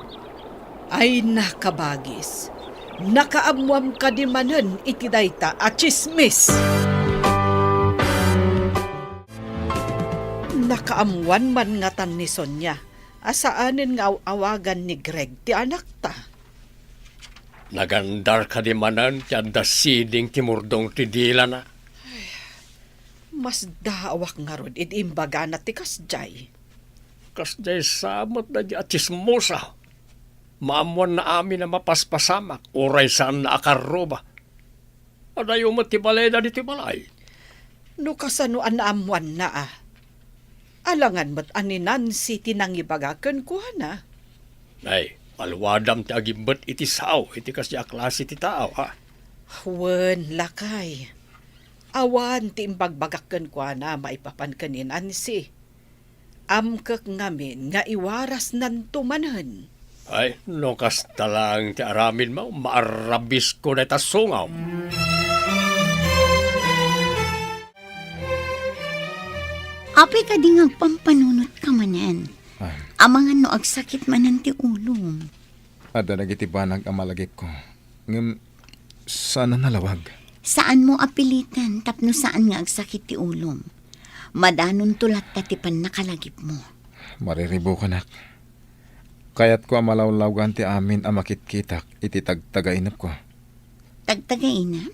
Ay, nakabagis. Nakaammoam kadi manen iti dayta a tsismis. Nakaammoan man ngatan ni Sonia a saanen nga aw-awagan ni Greg ti anakta. Nagandar kadi manen ti adda siding ti murdong ti dilana? Masdaawak ngarud idi imbagana ti kasdiay. Kasdiay sa met dagiti a tsismosa. Maammoanna amin a mapaspasamak, uray saanna a karruba. Adayo met ti balayda ditoy balay. No kasano a naammoanna a? Alangan met a ni Nancy ti nangibaga kenkuana. Nay, paluadam ti agimbet iti sao iti kasdiay a klase ti tao, ha? Wen, lakay. Awan ti imbagbagak kenkuana maipapan ken ni Nancy. Amkek ngamin nga iwarasnanto manen. Ay, no kasta laeng ti aramidmo, maarrabisko dayta sungawm. Apay kadi nga agpampanunotka manen? Ah. Amangan no agsakit manen ti ulom. Adda dagiti banag a malagipko. Ngem saan a nalawag. Saanmo a piliten tapno saan nga agsakit ti ulom. Madanonto latta ti pannakalagipmo. Mariribukanak. Kayatko a malawlawgan ti amin a makitkitak iti tagtagainepko. Tagtagainep?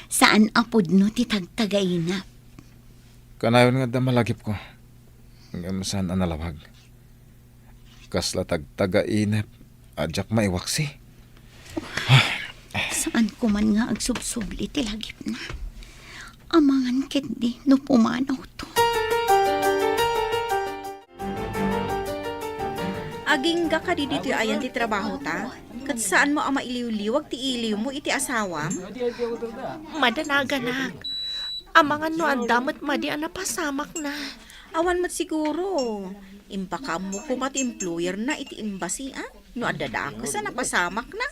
Saan a pudno ti tagtagainep. Kanayon nga adda malagipko. Ngem saan a nalawag. Kasla tagtagainep a diak maiwaksi. Saan ko man nga agsubsubli ti lagipna. Amangan ketdi no pumanawto. Agingga kadi ditoy ayan ti trabahota? Ket saanmo a mailiwliwag ti iliwmo iti asawam? Madanaganak. Amangan no adda met madi a napasamakna. Awan met siguro. Impakaammo koma ti employer na iti embassy, a? No adda dakes a napasamakna.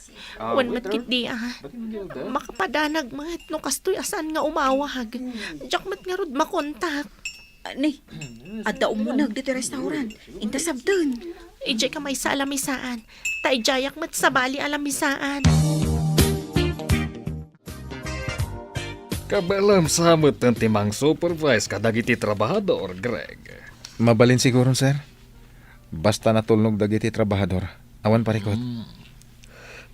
Wen met ketdi, a. Makapadanag met no kastoy a saan nga umawag. Diak met ngarud makontak. Ah, ni, adda umuneg ditoy restaurant. Inta sabten. Idiay ka maysa a lamisaan. Ta idiayak met sabali a lamisaan. Kabaelam sa metten ti mang-supervise kadagiti trabahador, Greg. Mabalin siguron, sir. Basta natulnog dagiti trabahador, awan parikut. Hmm.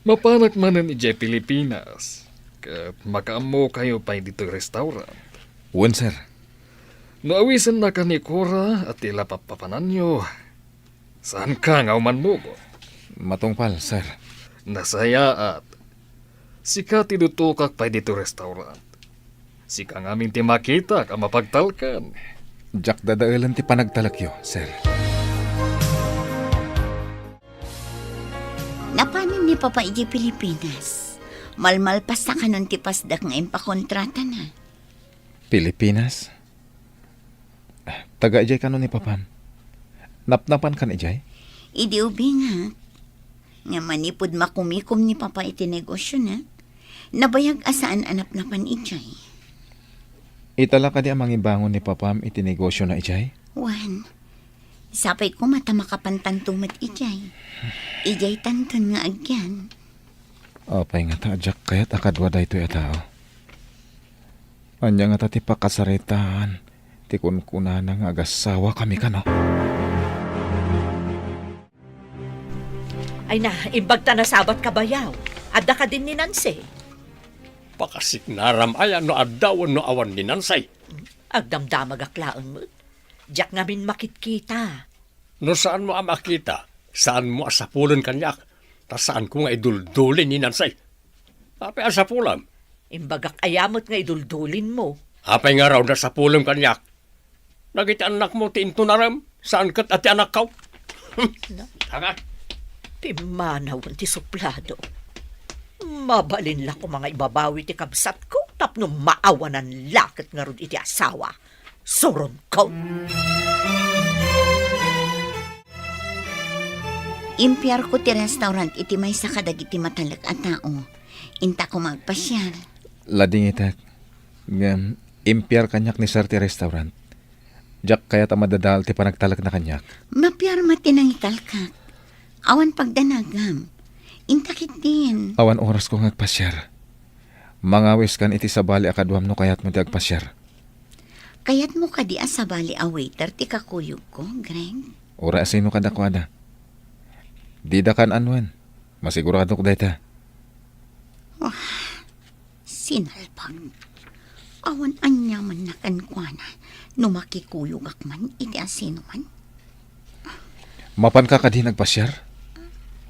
Mapanak manen idiay Pilipinas, ket makaammokayo pay ditoy restaurant. Wen, sir. No awisennak ni Cora a ti la pappapananyo, saanka nga umannubot? Matungpal, sir. Nasayaat. Sika ti dutokak pay ditoy restaurant. Sika ngamin ti makitak a mapagtalkan. Diak dadaelen ti panagtalekyo, sir. Napanen ni Papa idiay Pilipinas? Malmalpasta kanon ti pasdak nga impakontratana? Pilipinas? Taga idiay kano ni Papam? Napnapan kan idiay? Idi ubingak. Nga manipud makumikom ni Papa iti negosiona, nabayag a saan a napnapan idiay. Ita la kadi a mangibangon ni Papam iti negosiona idiay? Wen, sapay koma ta makapantanto met idiay. Idiay tanton nga agyan. Apay ngata a diak kayat a kadua daytoy a tao? Ania ngata ti pakasaritaan ti kunkunana nga agasawakami kano? Ay na, imbag ta nasabat ka bayaw. Adda kadin ni Nancy? Pakasiknaram aya no adda wenno awan ni Nancy? Agdamdamagak laeng met. Diak ngamin makitkita. No saanmo a makita, saanmo a sapulen kaniak, ta saanko nga iduldulin ni Nancy. Apay a sapulam? Imbagak aya met nga iduldulinmo. Apay ngarud a sapulem kaniak? Dagiti annakmo ti intunarem, saan ket a ti anakko. Na? Tanga. Pimmanawen ti suplado. Mabalin la koma nga ibabawi ti kabsatko tapno maawanan la ket ngarud iti asawa. Suronko. Impiarko ti restaurant iti maysa kadagiti matalek a tao. Inta koma agpasiar. Ladingitek. Ngem, impiar kaniak ni Sir ti restaurant. Diak kayat a madadael ti panagtalekna kaniak. Mapiar met ti nangitalkak. Awan pagdanagam. Inta ketdin. Awan orasko nga agpasiar. Mangawiskan iti sabali a kaduam no kayatmo ti agpasiar. Kayatmo kadi a sabali a waiter ti kakuyogko, Greg? Uray a sino kadakuada. Dida kan-anoen. Masiguradok dayta. Wah, sinalpag. Awan aniamanna kenkuana no makikuyogak man iti asinoman. Mapanka kadi nga agpasiar?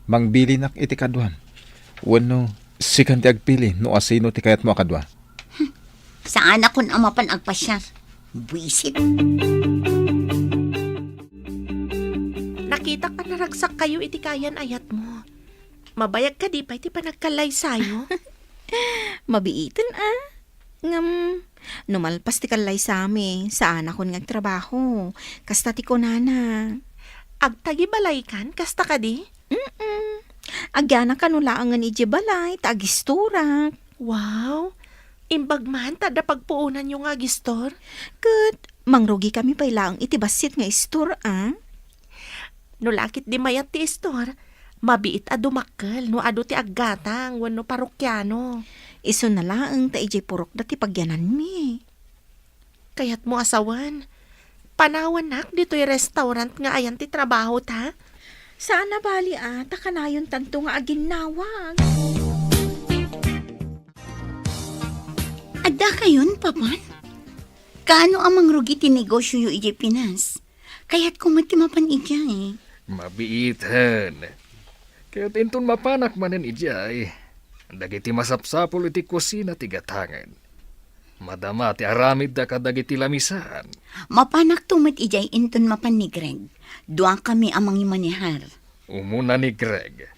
Mangbilinak iti kaduam. Wenno, sikan ti agpili no asino ti kayatmo a kadua. Saanakon a mapan agpasiar. Buisit. Nakitak a naragsakkayo iti kayan-ayatmo. Mabayag kadi pay ti panagkallaysayo? Mabiiten a. Ngem, no malpas ti kallaysami, saanakon nga agtrabaho. Kasta ti kunana. Agtagibalaykan, kasta kadi? Mm-mm. Agyanakan no laengen idiay balay, ta agistorak. Wow! Imbag man ta adda pagpuonanyo nga agistor? Ket mangrugikami pay laeng iti bassit nga istor, a? No la ketdi mayat ti istor, mabiit a dumakkel no adu ti aggatang wenno parokiano. Isuna laeng ta idiay purokda ti pagyananmi. Kayatmo a sawen, panawannak ditoy restaurant nga ayan ti trabahota? Saan a bali a, ta kanayontanto nga aginnawag. Addakayon, Papan? Kaano a mangrugi ti negosioyo idiay Pinas? Kayatko met ti mapan idiay. Mabiiten. Ket inton mapanak manen idiay, dagiti masapsapul iti kusina ti gatangen. Madama ti aramidda kadagiti lamisan. Mapanakto met idiay inton mapan ni Greg. Duakami a mangimanehar. Umuna ni Greg.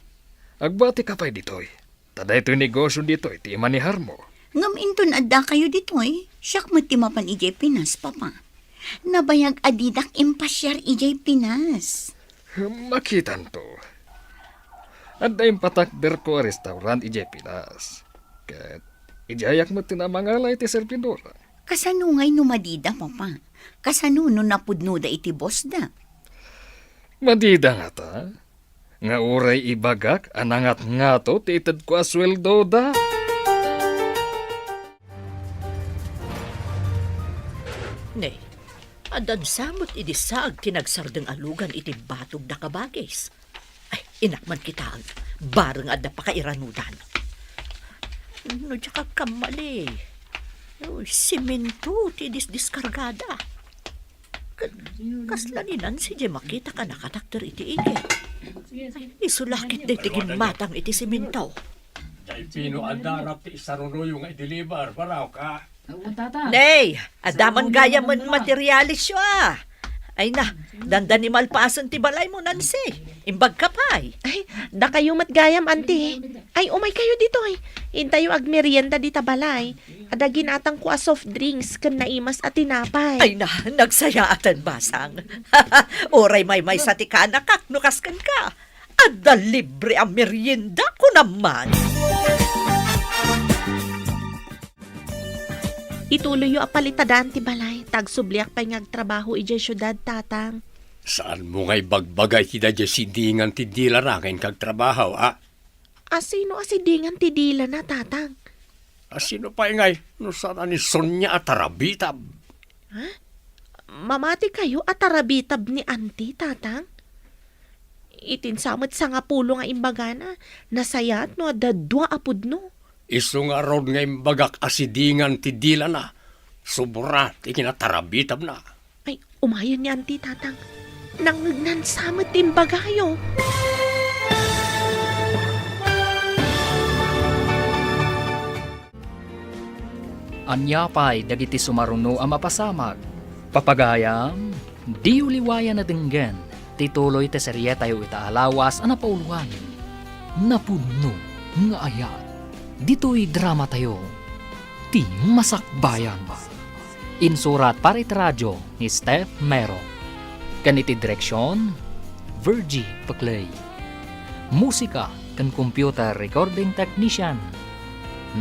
Agbatika pay ditoy. Ta daytoy negosio ditoy ti imaneharmo. Ngem inton addakayo ditoy, siak met ti mapan idiay Pinas, Papa. Nabayag a didak impasiar idiay Pinas. Makitanto. Adda impatakderko a restaurant idiay Pinas. Ket idiayak met ti namangala iti servidor. Kasano ngay no madida, Papa? Kasano no napudnoda iti bossda? Madida ngata? Nga uray ibagak a nangatngato ti itedko a sueldoda. Ne, addan sa met idi saag ti nagsardeng a lugan iti batog da kabagis. Ay, inak man kitaen, bareng adda pakairanudan. No diak agkammali, uy, simento ti disdiskargada. Ket kasla ni Nancy diay makitak a nakatakder iti igid. Ay, isu la ket daytoy gimmatang iti simento. Diay pino a darap ti isaruroyo nga i-deliver, baraw ka? Nay, adda man gayam a materialisyo a. Ay na, dandani malpasen ti balaymo, Nancy. Imbag ka pay. Ay, dakayo met gayam, Auntie. Ay, umay kayo ditoy. Intayo agmerienda dita balay. Adda ginatangko a soft drinks ken naimas a tinapay. Ay na, nagsayaatan, Masang. Uray maymaysa ti kanakak no kasken ka. Adda libre a merienda, kunam man. Ituloyyo a palitadaan ti balay, ta agsubliak pay nga agtrabaho idiay siudad, Tatang. Saanmo nga ibagbaga iti daydiay sidingan ti dilana ken kagtrabaho, a? Asino a sidingan ti dilana, Tatang? Asino pay ngay no saan a ni Sonia a tarabitab? Ha? Mamati kayo a tarabitab ni Auntie, Tatang? Itin sa met sangapulo nga imbagana, nasayaat no adda dua a pudno. Isu ngarud nga imbagak a sidingan ti dilana, sobra ti kinatarabitabna. Ay, umayen ni Auntie, Tatang. Nangngegnan sa met ti imbagayo. Ania pay dagiti sumaruno a mapasamak? Papagayam, diyo liwayan a denggen ti tuloy ti serietayo ita a lawas a napauloan, Napudno nga Ayat. Ditoy dramatayo, Ti Masakbayan. Insurat para iti radio ni Steph Mero. Ken iti direksion, Virgie Peclay. Musika ken computer recording technician,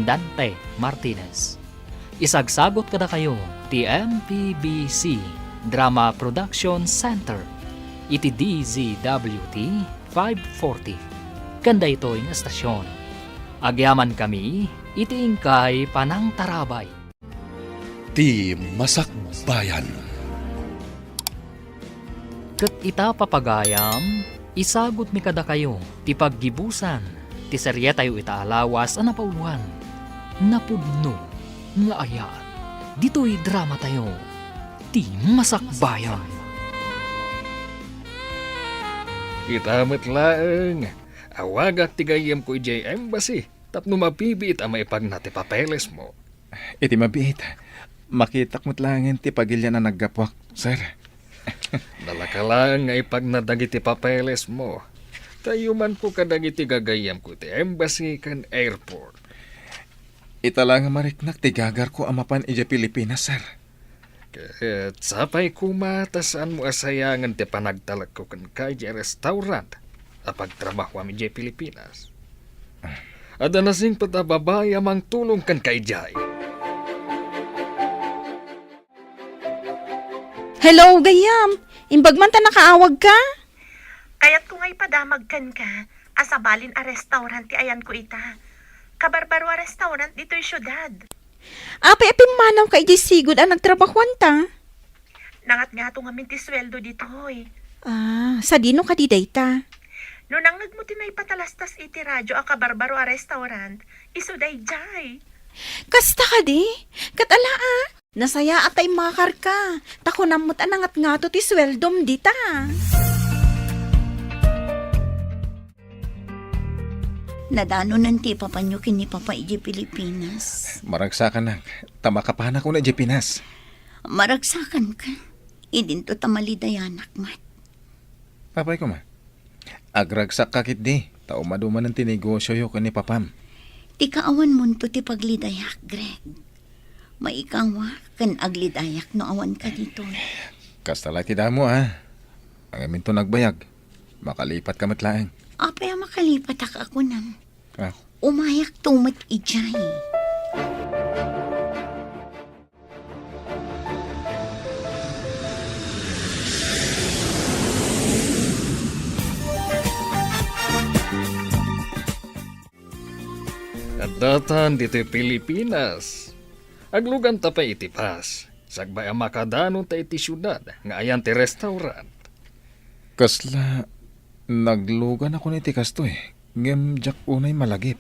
Dante Martinez. Isagsagut kadakayo ti M P B C Drama Production Center iti D Z W T five forty ken daytoy nga estasion. Agyamankami iti inkay panangtarabay. Ti Masakbayan. Ket ita, papagayam, isagutmi kadakayo ti paggibusan ti serietayo ita a lawas a napauloan, Napudno nga Ayat. Ditoy dramatayo, Ti Masakbayan. Ita met laeng, awagak ti gayyemko idiay embassy tapno mabibiit a maipagna ti papelesmo. Iti mabiit, makitak met laengen ti pagilian a naggapuak, sir. Nalaka laeng nga ipagna dagiti papelesmo. Ta iyumanko kadagiti gagayyemko iti embassy ken airport. Ita la nga mariknak ti gagarko a mapan idiay Pilipinas, sir. Ket sapay koma ta saanmo a sayangen ti panagtalekko kenka idiay restaurant a pagtrabahoam idiay Pilipinas. Adda nasingpet a babai a mangtulong kenka idiay. Hello, gayyem! Imbag man ta nakaawagka? Kayatko nga ipadamag kenka a sabalin a restaurant ti ayanko ita. Kabarbaro a restaurant ditoy siudad. Apay a pimmanawka idiay sigud a nagtrabahoanta? Nangatngato ngamin ti sueldo ditoy. Ah, sadino kadi dayta? No nangngegmo ti naipatalastas iti radio a kabarbaro a restaurant, isu daydiay. Kasta kadi? Ket ala a, nasayaat ta immakarka, ta kunam met a nangatngato ti sueldom dita. Nadanonen ti ipapanyo ken ni Papa idiay Pilipinas. Maragsakanak, ta makapanak unay idiay Pinas. Maragsakanka, idinto ta malidayanak met. Apay koma, agragsakka ketdi, ta umadumanen ti negosioyo ken ni Papam. Ti kaawanmonto ti paglidayak, Greg. Maikawak ken aglidayak no awanka ditoy. Kasta la ti damo, a. Ngaminto nagbayag. Makalipatka met laeng. Apay a makalipatak a kunam? Ah. Umayakto met idiay. Addatan ditoy Pilipinas. Agluganta pay iti bus. Sakbay a makadanonta iti siudad nga ayan ti restaurant. Kasla, nagluganakon iti kastoy, ngem diak unay malagip.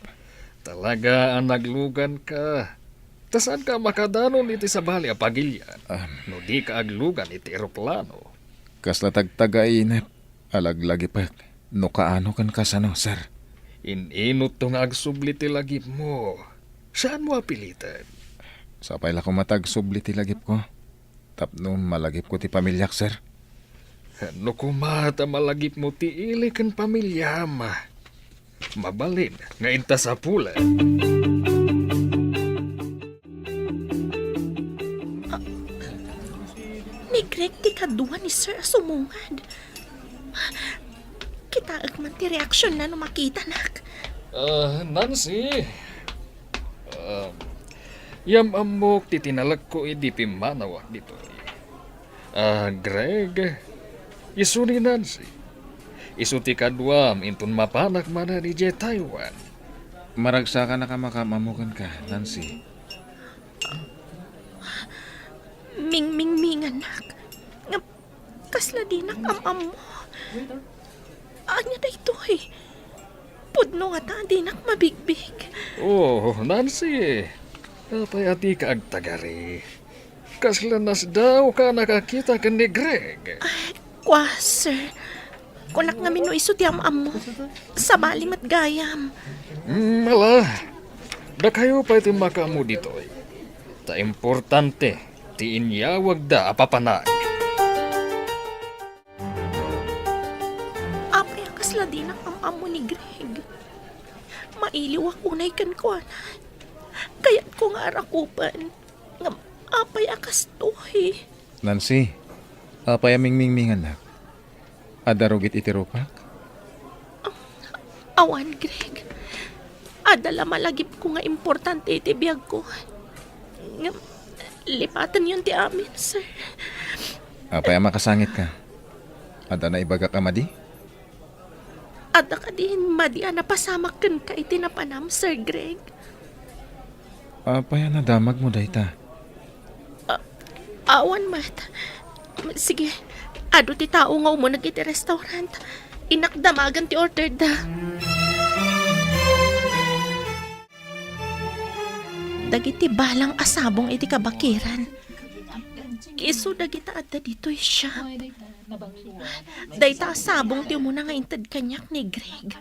Talaga a nagluganka. Ta saanka a makadanon iti sabali a pagilian, am, no dika aglugan iti eroplano. Kasla tagtagainep a laglagipek no kaano ken kasano, sir. In-inutto nga agsubli ti lagipmo. Saanmo a piliten. Sapay la koma ta agsubli ti lagipko. Tapno malagipko ti pamiliak, sir. No koma ta malagipmo ti ili ken pamiliam, mabalin nga inta sapulen. Ni Greg ti kadua ni Sir a sumungad. Kitaek man ti reaksionna no makitanak. Ah, Nancy. Ah, yam-ammok ti tinalekko idi pimmanawak ditoy. Ah, Greg, isu ni Nancy. Isu ti kaduam inton mapanak manen idiay Taiwan. Maragsakannak a makaam-ammo kenka, Nancy. Mingmingminganak. Ngem kasla dinak am-ammo. Ania daytoy? Pudno ngata a dinak mabigbig. Oh, Nancy. Apay a dika agtagari? Kasla nasdawka a nakakita ken ni Greg. Ay, kua, sir. Kunak ngamin no isu ti am-ammo. Sabali met gayam. Mm, ala. Dakayo pay ti makaammo ditoy. Ta importante ti inyawagda a papanag. Apay a kasla dinak am-ammo ni Greg? Mailiwak unay kenkuana. Kayatko nga arakupan. Ngem apay a kastoy? Nancy, apay a mingmingmingannak? Adda rugit iti rupak? Awan, Greg. Adda la malagipko nga importante iti biagko. Ngem, lipatenyon ti amin, sir. Apay a makasangitka? Adda naibagak a madi? Adda kadi madi a napasamak kenka iti napanam, Sir Greg? Apay a nadamagmo dayta? A-, awan met. Sige, adu ti tao nga umuneg iti restaurant. Innak damagen ti orderda. Dagiti balang a sabong iti kabakiran. Isu dagita adda ditoy shop. Dayta a sabong ti umuna nga inted kaniak ni Greg.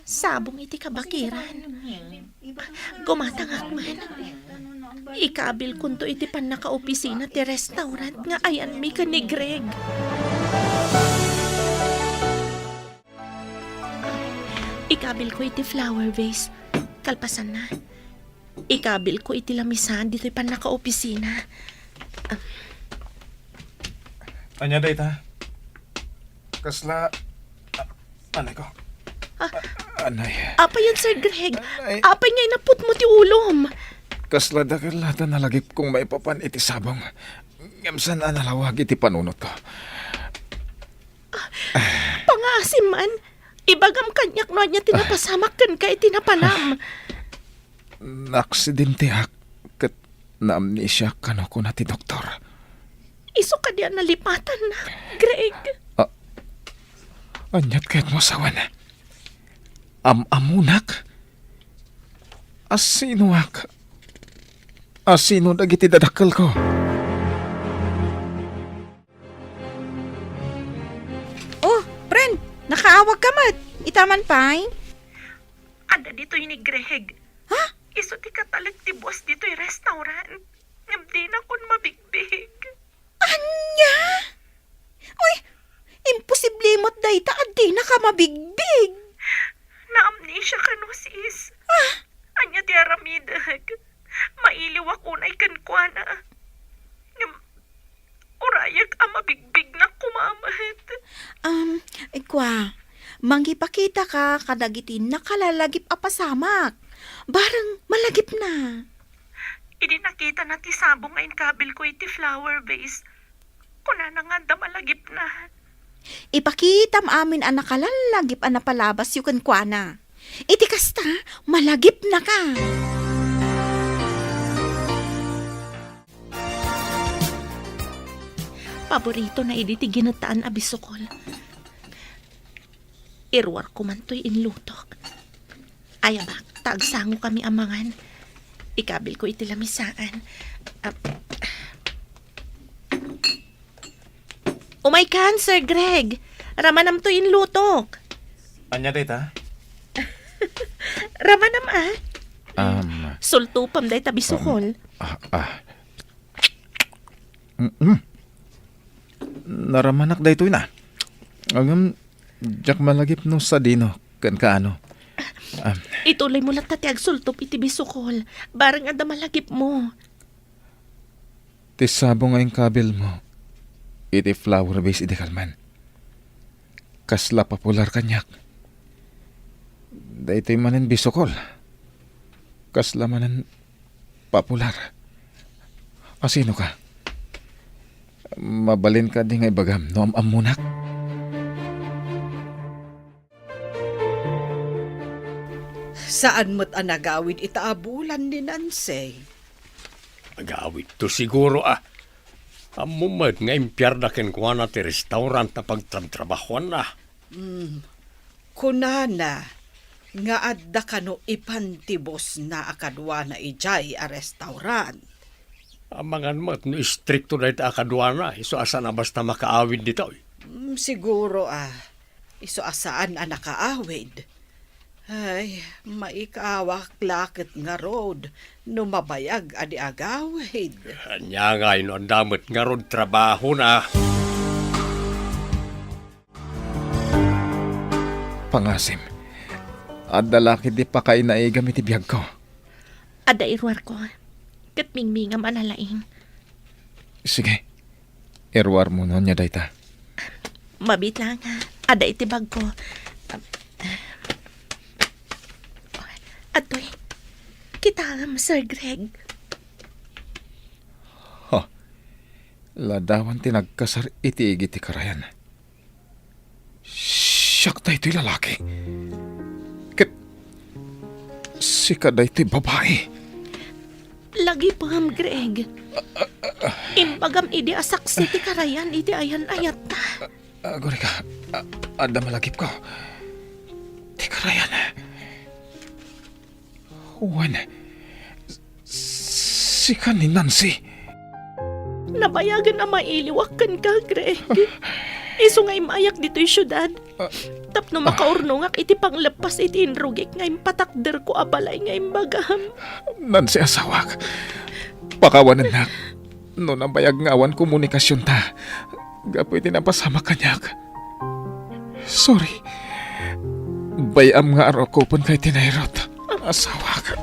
Sabong iti kabakiran. Gumatangak man. Ikabilkonto iti pannakaopisina ti restaurant nga ayanmi ken ni Greg. Ikabilko iti flower vase. Kalpasanna, ikabilko iti lamisaan ditoy pannakaopisina. Ania dayta? Kasla, a-, anay ko. Ah. Anay. Apay yan, Sir Greg? Anay. Apay nga inaputmo ti ulom? Kasla dakkel latta nalagipkong maipapan iti sabong. Ngem saan a nalawag iti panunotko. Pangaasim man, ibagam kaniak no ania ti napasamak kenka iti napanam. Naaksidenteak ket naamnesiak kano kuna ti doktor. Isu kadi a nalipatanna, Greg? A-, aniat kayatmo a sawen? Am-ammonak? A sinoak? A sino dagiti dadakkelko? Oh, friend, nakaawag ka met. Ita man pay? Adda ditoy ni Greg. Ha? Isu ti katalek ti boss ditoy restaurant. Ngem dinakon mabigbig. Ania? Uy, imposible met dayta a dinaka mabigbig. Naamnesia kano, sis. Ah? Ania ti aramidek? Mailiwak unay kenkuana. Ngem, urayak a mabigbignak koma met. Um, kua, mangipakitaka kadagiti nakalalagip a pasamak. Bareng malagipna. Idi nakitana ti sabong nga inkabilko iti flower vase, kunana nga adda malagipna. Ipakitam amin a nakalallagip a napalabasyo kenkuana. Iti kasta, malagipnaka. Paboritona idi ti ginettaan a bisukol. Iruarko man toy inlutok. Ayabak, ta agsangokami a mangan. Ikabilko iti lamisaan. Ah. Umaykan, Sir Greg. Ramanam toy inlutok. Ania dayta? Ramanam, ah. Um, Sultopam dayta bisukol. Um, ah, ah. Mm-mm. Naramanak daytoy na. Ngem, diak malagip no sadino ken kaano. Ah. Ituloymo latta ti agsultop iti bisukol. Bareng adda malagipmo. Ti sabong nga inkabilmo iti flower vase idi kalman. Kasla popular kaniak. Daytoy manen bisukol. Kasla manen popular. A sinoka? Mabalin kadi nga ibagam no am-ammonak? Saan met a nagawid ita a bulan ni Nancy? Agawidto siguro a. Ammom met nga impiarda kenkuana ti restaurant a pagtrabtrabahuanna. Hmm. Kunana nga adda kano ipan ti bossna a kaduana idiay a restaurant. Amangan met no istrikto dayta a kaduana, isu a saan a basta makaawid ditoy. Hmm, siguro a. Isu a saan a nakaawid. Ay, maikaawak la ket ngarud no mabayag a di agawid. Ania ngay no adda met ngarud trabahona? Pangasim, adda la ketdi pakainaigam iti biagko. Adda iruarko, ket mingmingam a nalaing. Sige, iruarmo no ania dayta. Mabiit laeng, adda iti bagko. Adtoy, kitaem, Sir Greg. Ha, ladawan ti nagkasar iti igid ti karayan. Siak daytoy lalaki. Ket sika daytoy babai. Lagipem, Greg. Imbagam idi a saksi ti karayan iti ayan-ayatta. Agurika, a-, adda malagipko. Ti karayan. Wen, s-, sika ni Nancy. Nabayagen a mailiwak kenka, Greg. Isu nga immayak ditoy siudad. Ah. Tapno makaurnongak iti pangleppas iti inrugik nga impatakderko a balay nga imbagam. Nancy, asawak, pakawanennak. No nabayag nga awan komunikasionta gapu iti napasamak kaniak. Sorry. Bay-am nga arukopenka iti nairut. Asawak.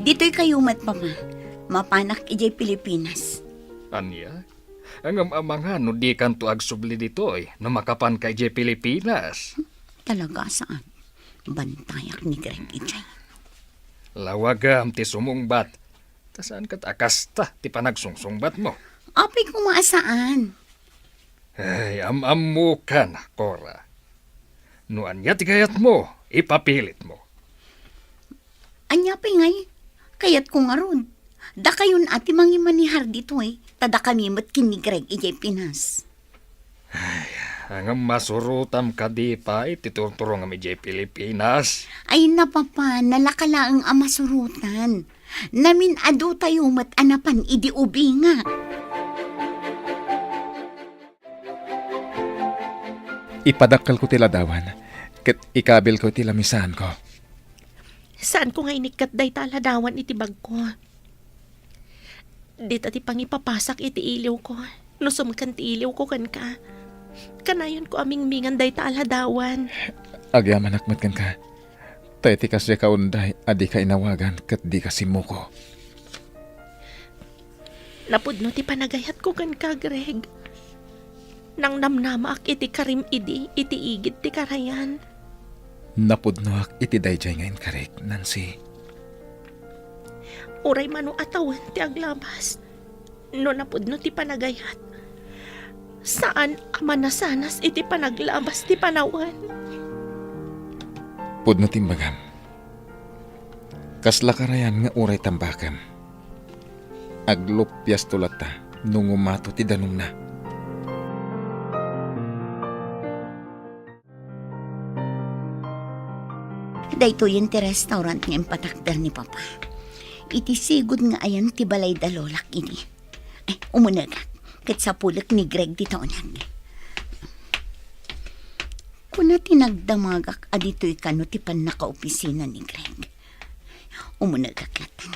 Ditoykayo met, Papa. Mapanak idiay Pilipinas. Ania? Ngem amangan no dikanto agsubli ditoy no makapanka idiay Pilipinas. Talaga saan. Bantayak ni Greg idiay. Lawagam ti sumungbat. Ta saan ket a kasta ti panagsungsungbatmo? Apay koma a saan. Ay, am-ammokan, Cora. No ania ti kayatmo, ipapilitmo. Ania pay ngay? Kayatko ngarud. Dakayon a ti mangimanihar ditoy, ta dakami met ken ni Greg idiay Pinas. Ay, ngem masurotam kadi pay ti turturongam idiay Pilipinas? Ay, na, Papa, nalaka laeng a masurotan. Namin-adutayo met a napan idi ubinga. Ipadakkelko ti ladawan, ket ikabilko iti lamisaanko. Saanko nga inikkat dayta a ladawan iti bagko. Dita ti pangipapasak iti iliwko, no sumkan ti iliwko kenka. Kanayonko a mingmingan dayta a ladawan. Agyamanak met kenka. Ta iti kasdiak a unday a dika inawagan ket dika simmuko. Napudno ti panagayatko kenka, Greg. Nangnamnamaak iti karim idi iti igid ti karayan. Napudnoak iti daydiay nga inkarik, Nancy. Uray mano a tawen ti aglabas, no napudno ti panagayat, saan a manasanas iti panaglabas ti panawen. Pudno ti imbagam. Kasla karayan nga uray tambakem. Aglupiasto latta no ngumato ti danumna. Daytoyen ti restaurant nga impatakder ni Papa. Iti sigud nga ayan ti balay da Lolak idi. Ay, umunegak. Ket sapulek ni Greg dita uneg. Kuna ti nagdamagak a ditoy kano ti pannakaopisina ni Greg. Umunegak latta.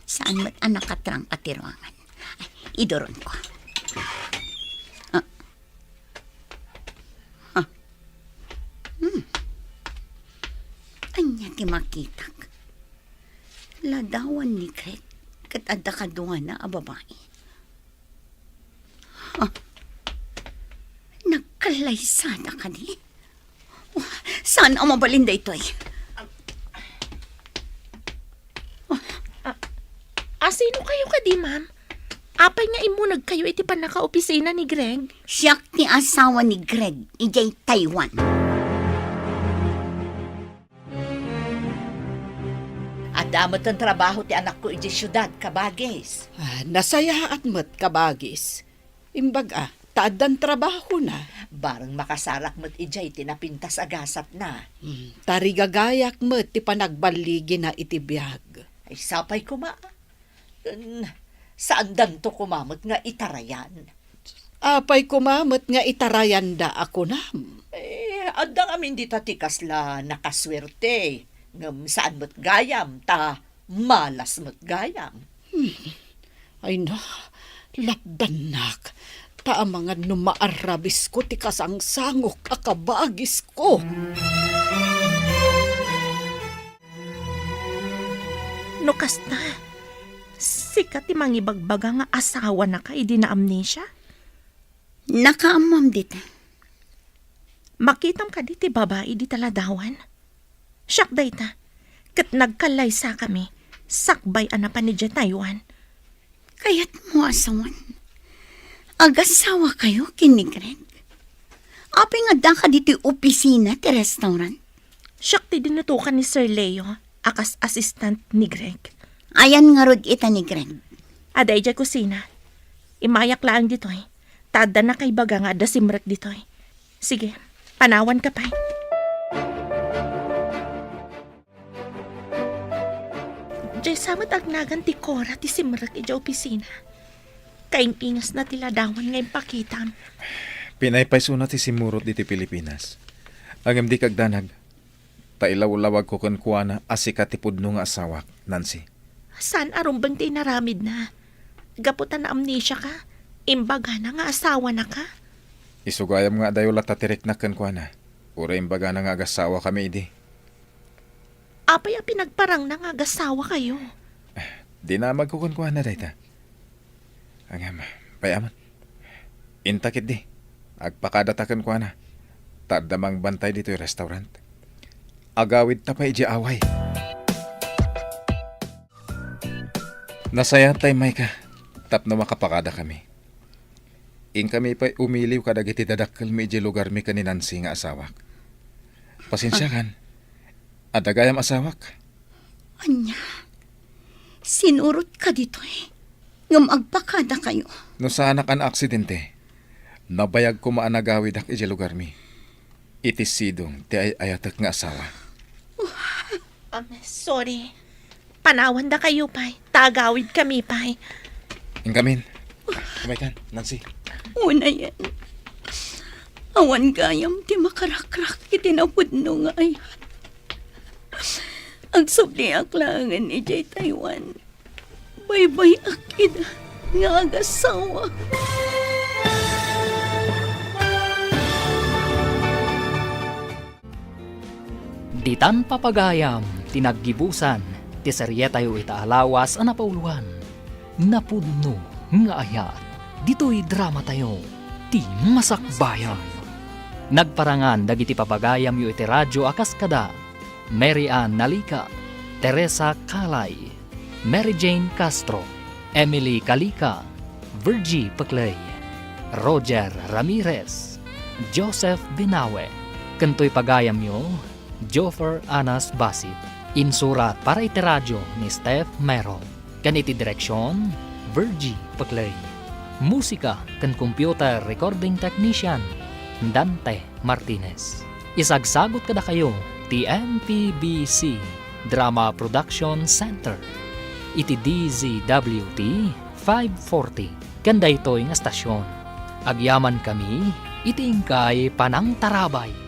Saan met a nakatrangka ti ruangan. Ay, iduronko. Ah. Ah. Hmm. Ania ti makitak? Ladawan ni Greg ket adda kaduana a babai. Ah. Nagkallaysada kadi? Oh, saan a mabalin daytoy? Ah, a sino kayo kadi, ma'am? Apay nga immuneg kayo iti pannakaopisina ni Greg? Siak ti asawa ni Greg, idiay Taiwan. Adda met trabaho ti anakko idiay siudad, kabagis. Ah, nasayaat met, kabagis. Imbag a, ta addan trabahona. Bareng makasarak met idiay ti napintas a gasatna. Hmm, tarigagayak met ti panagballigina iti biag. Ay, sapay koma. Ken saandanto koma met nga itarayan. Apay koma met nga itarayanda a kunam? Eh, adda ngamin dita ti kasla nakasuerte, ngem saan met gayam ta malas met gayam. Hmm. Ay na, lapdannak, ta amangan no maarabisko ti kasangsangok a kabagisko. No kasta, sika ti mangibagbaga nga asawanaka idi naamnesia? Nakaammoam dita. Makitam kadi ti babai dita ladawan? Siak dayta, ket nagkallaysakami sakbay a napan idiay Taiwan. Kayatmo a sawen, agasawakayo ken ni Greg? Apay nga addaka ditoy opisina ti restaurant? Siak ti dinutokan ni Sir Leo a kas assistant ni Greg. Ayan ngarud ita ni Greg? Adda idiay kusina. Immayak laeng ditoy, ta adda nakaibaga nga adda simrek ditoy. Sige, panawanka pay. Diay sa met agnagan ti Cora ti simrek idiay opisina. Kaing-ingasna ti ladawan nga impakitam. Pinaypaysona ti simmurot ditoy Pilipinas. Ngem dika agdanag, ta ilawlawagko kenkuana a sika ti pudno nga asawak, Nancy. Saan a rumbeng ti inaramidna. Gapu ta naamnesiaka, imbagana nga asawanaka. Isu gayam nga adayo latta ti riknak kenkuana. Uray imbagana nga agasawakami idi. Apay a pinagparangna nga agasawakayo? Dinamagko kenkuana dayta. Ngem, pay-amon. Inta ketdi, agpakadata kenkuana, ta adda mangbantay ditoy restaurant. Agawidta pay idiay away. Nasayaat ta immayka tapno makapakadakami. Inkami pay umiliw kadagiti dadakkelmi idiay lugarmi ken ni Nancy nga asawak. Pasensiakan, adda gayam asawak. Ania? Sinurotka ditoy ngem agpakadakayo? No saanak a naaksidente, nabayag koma a nagawidak idiay lugarmi. Iti sidong ti ay-ayatek nga asawa. Um, sorry. Panawandakayo pay, ta agawidkami pay. Inkamin. Umaykan, Nancy. Unayen. Awan gayam ti makarakrak iti napudno nga ayat. Agsubliak laengen idiay Taiwan. Baybay-ak ida nga agasawa. Ditan papagayam ti naggibusan ti serietayo ita a lawas a napauluan, Napudno nga Ayat, ditoy dramatayo, Ti Masakbayan. Nagparangan dagiti papagayamyo iti radyo a kas kada Mary Ann Nalica, Teresa Calay, Mary Jane Castro, Emily Calica, Virgie Peclay, Roger Ramirez, Joseph Binawe, ken toy pagayamyo, Joffer Anas Basit. Insurat para iti radyo ni Steph Mero, ken iti direksion, Virgie Peclay. Musika ken computer recording technician, Dante Martinez. Isagsagut kadakayo ti M P B C Drama Production Center iti D Z W T five forty ken daytoy nga stasyon. Agyamankami iti inkay panangtarabay.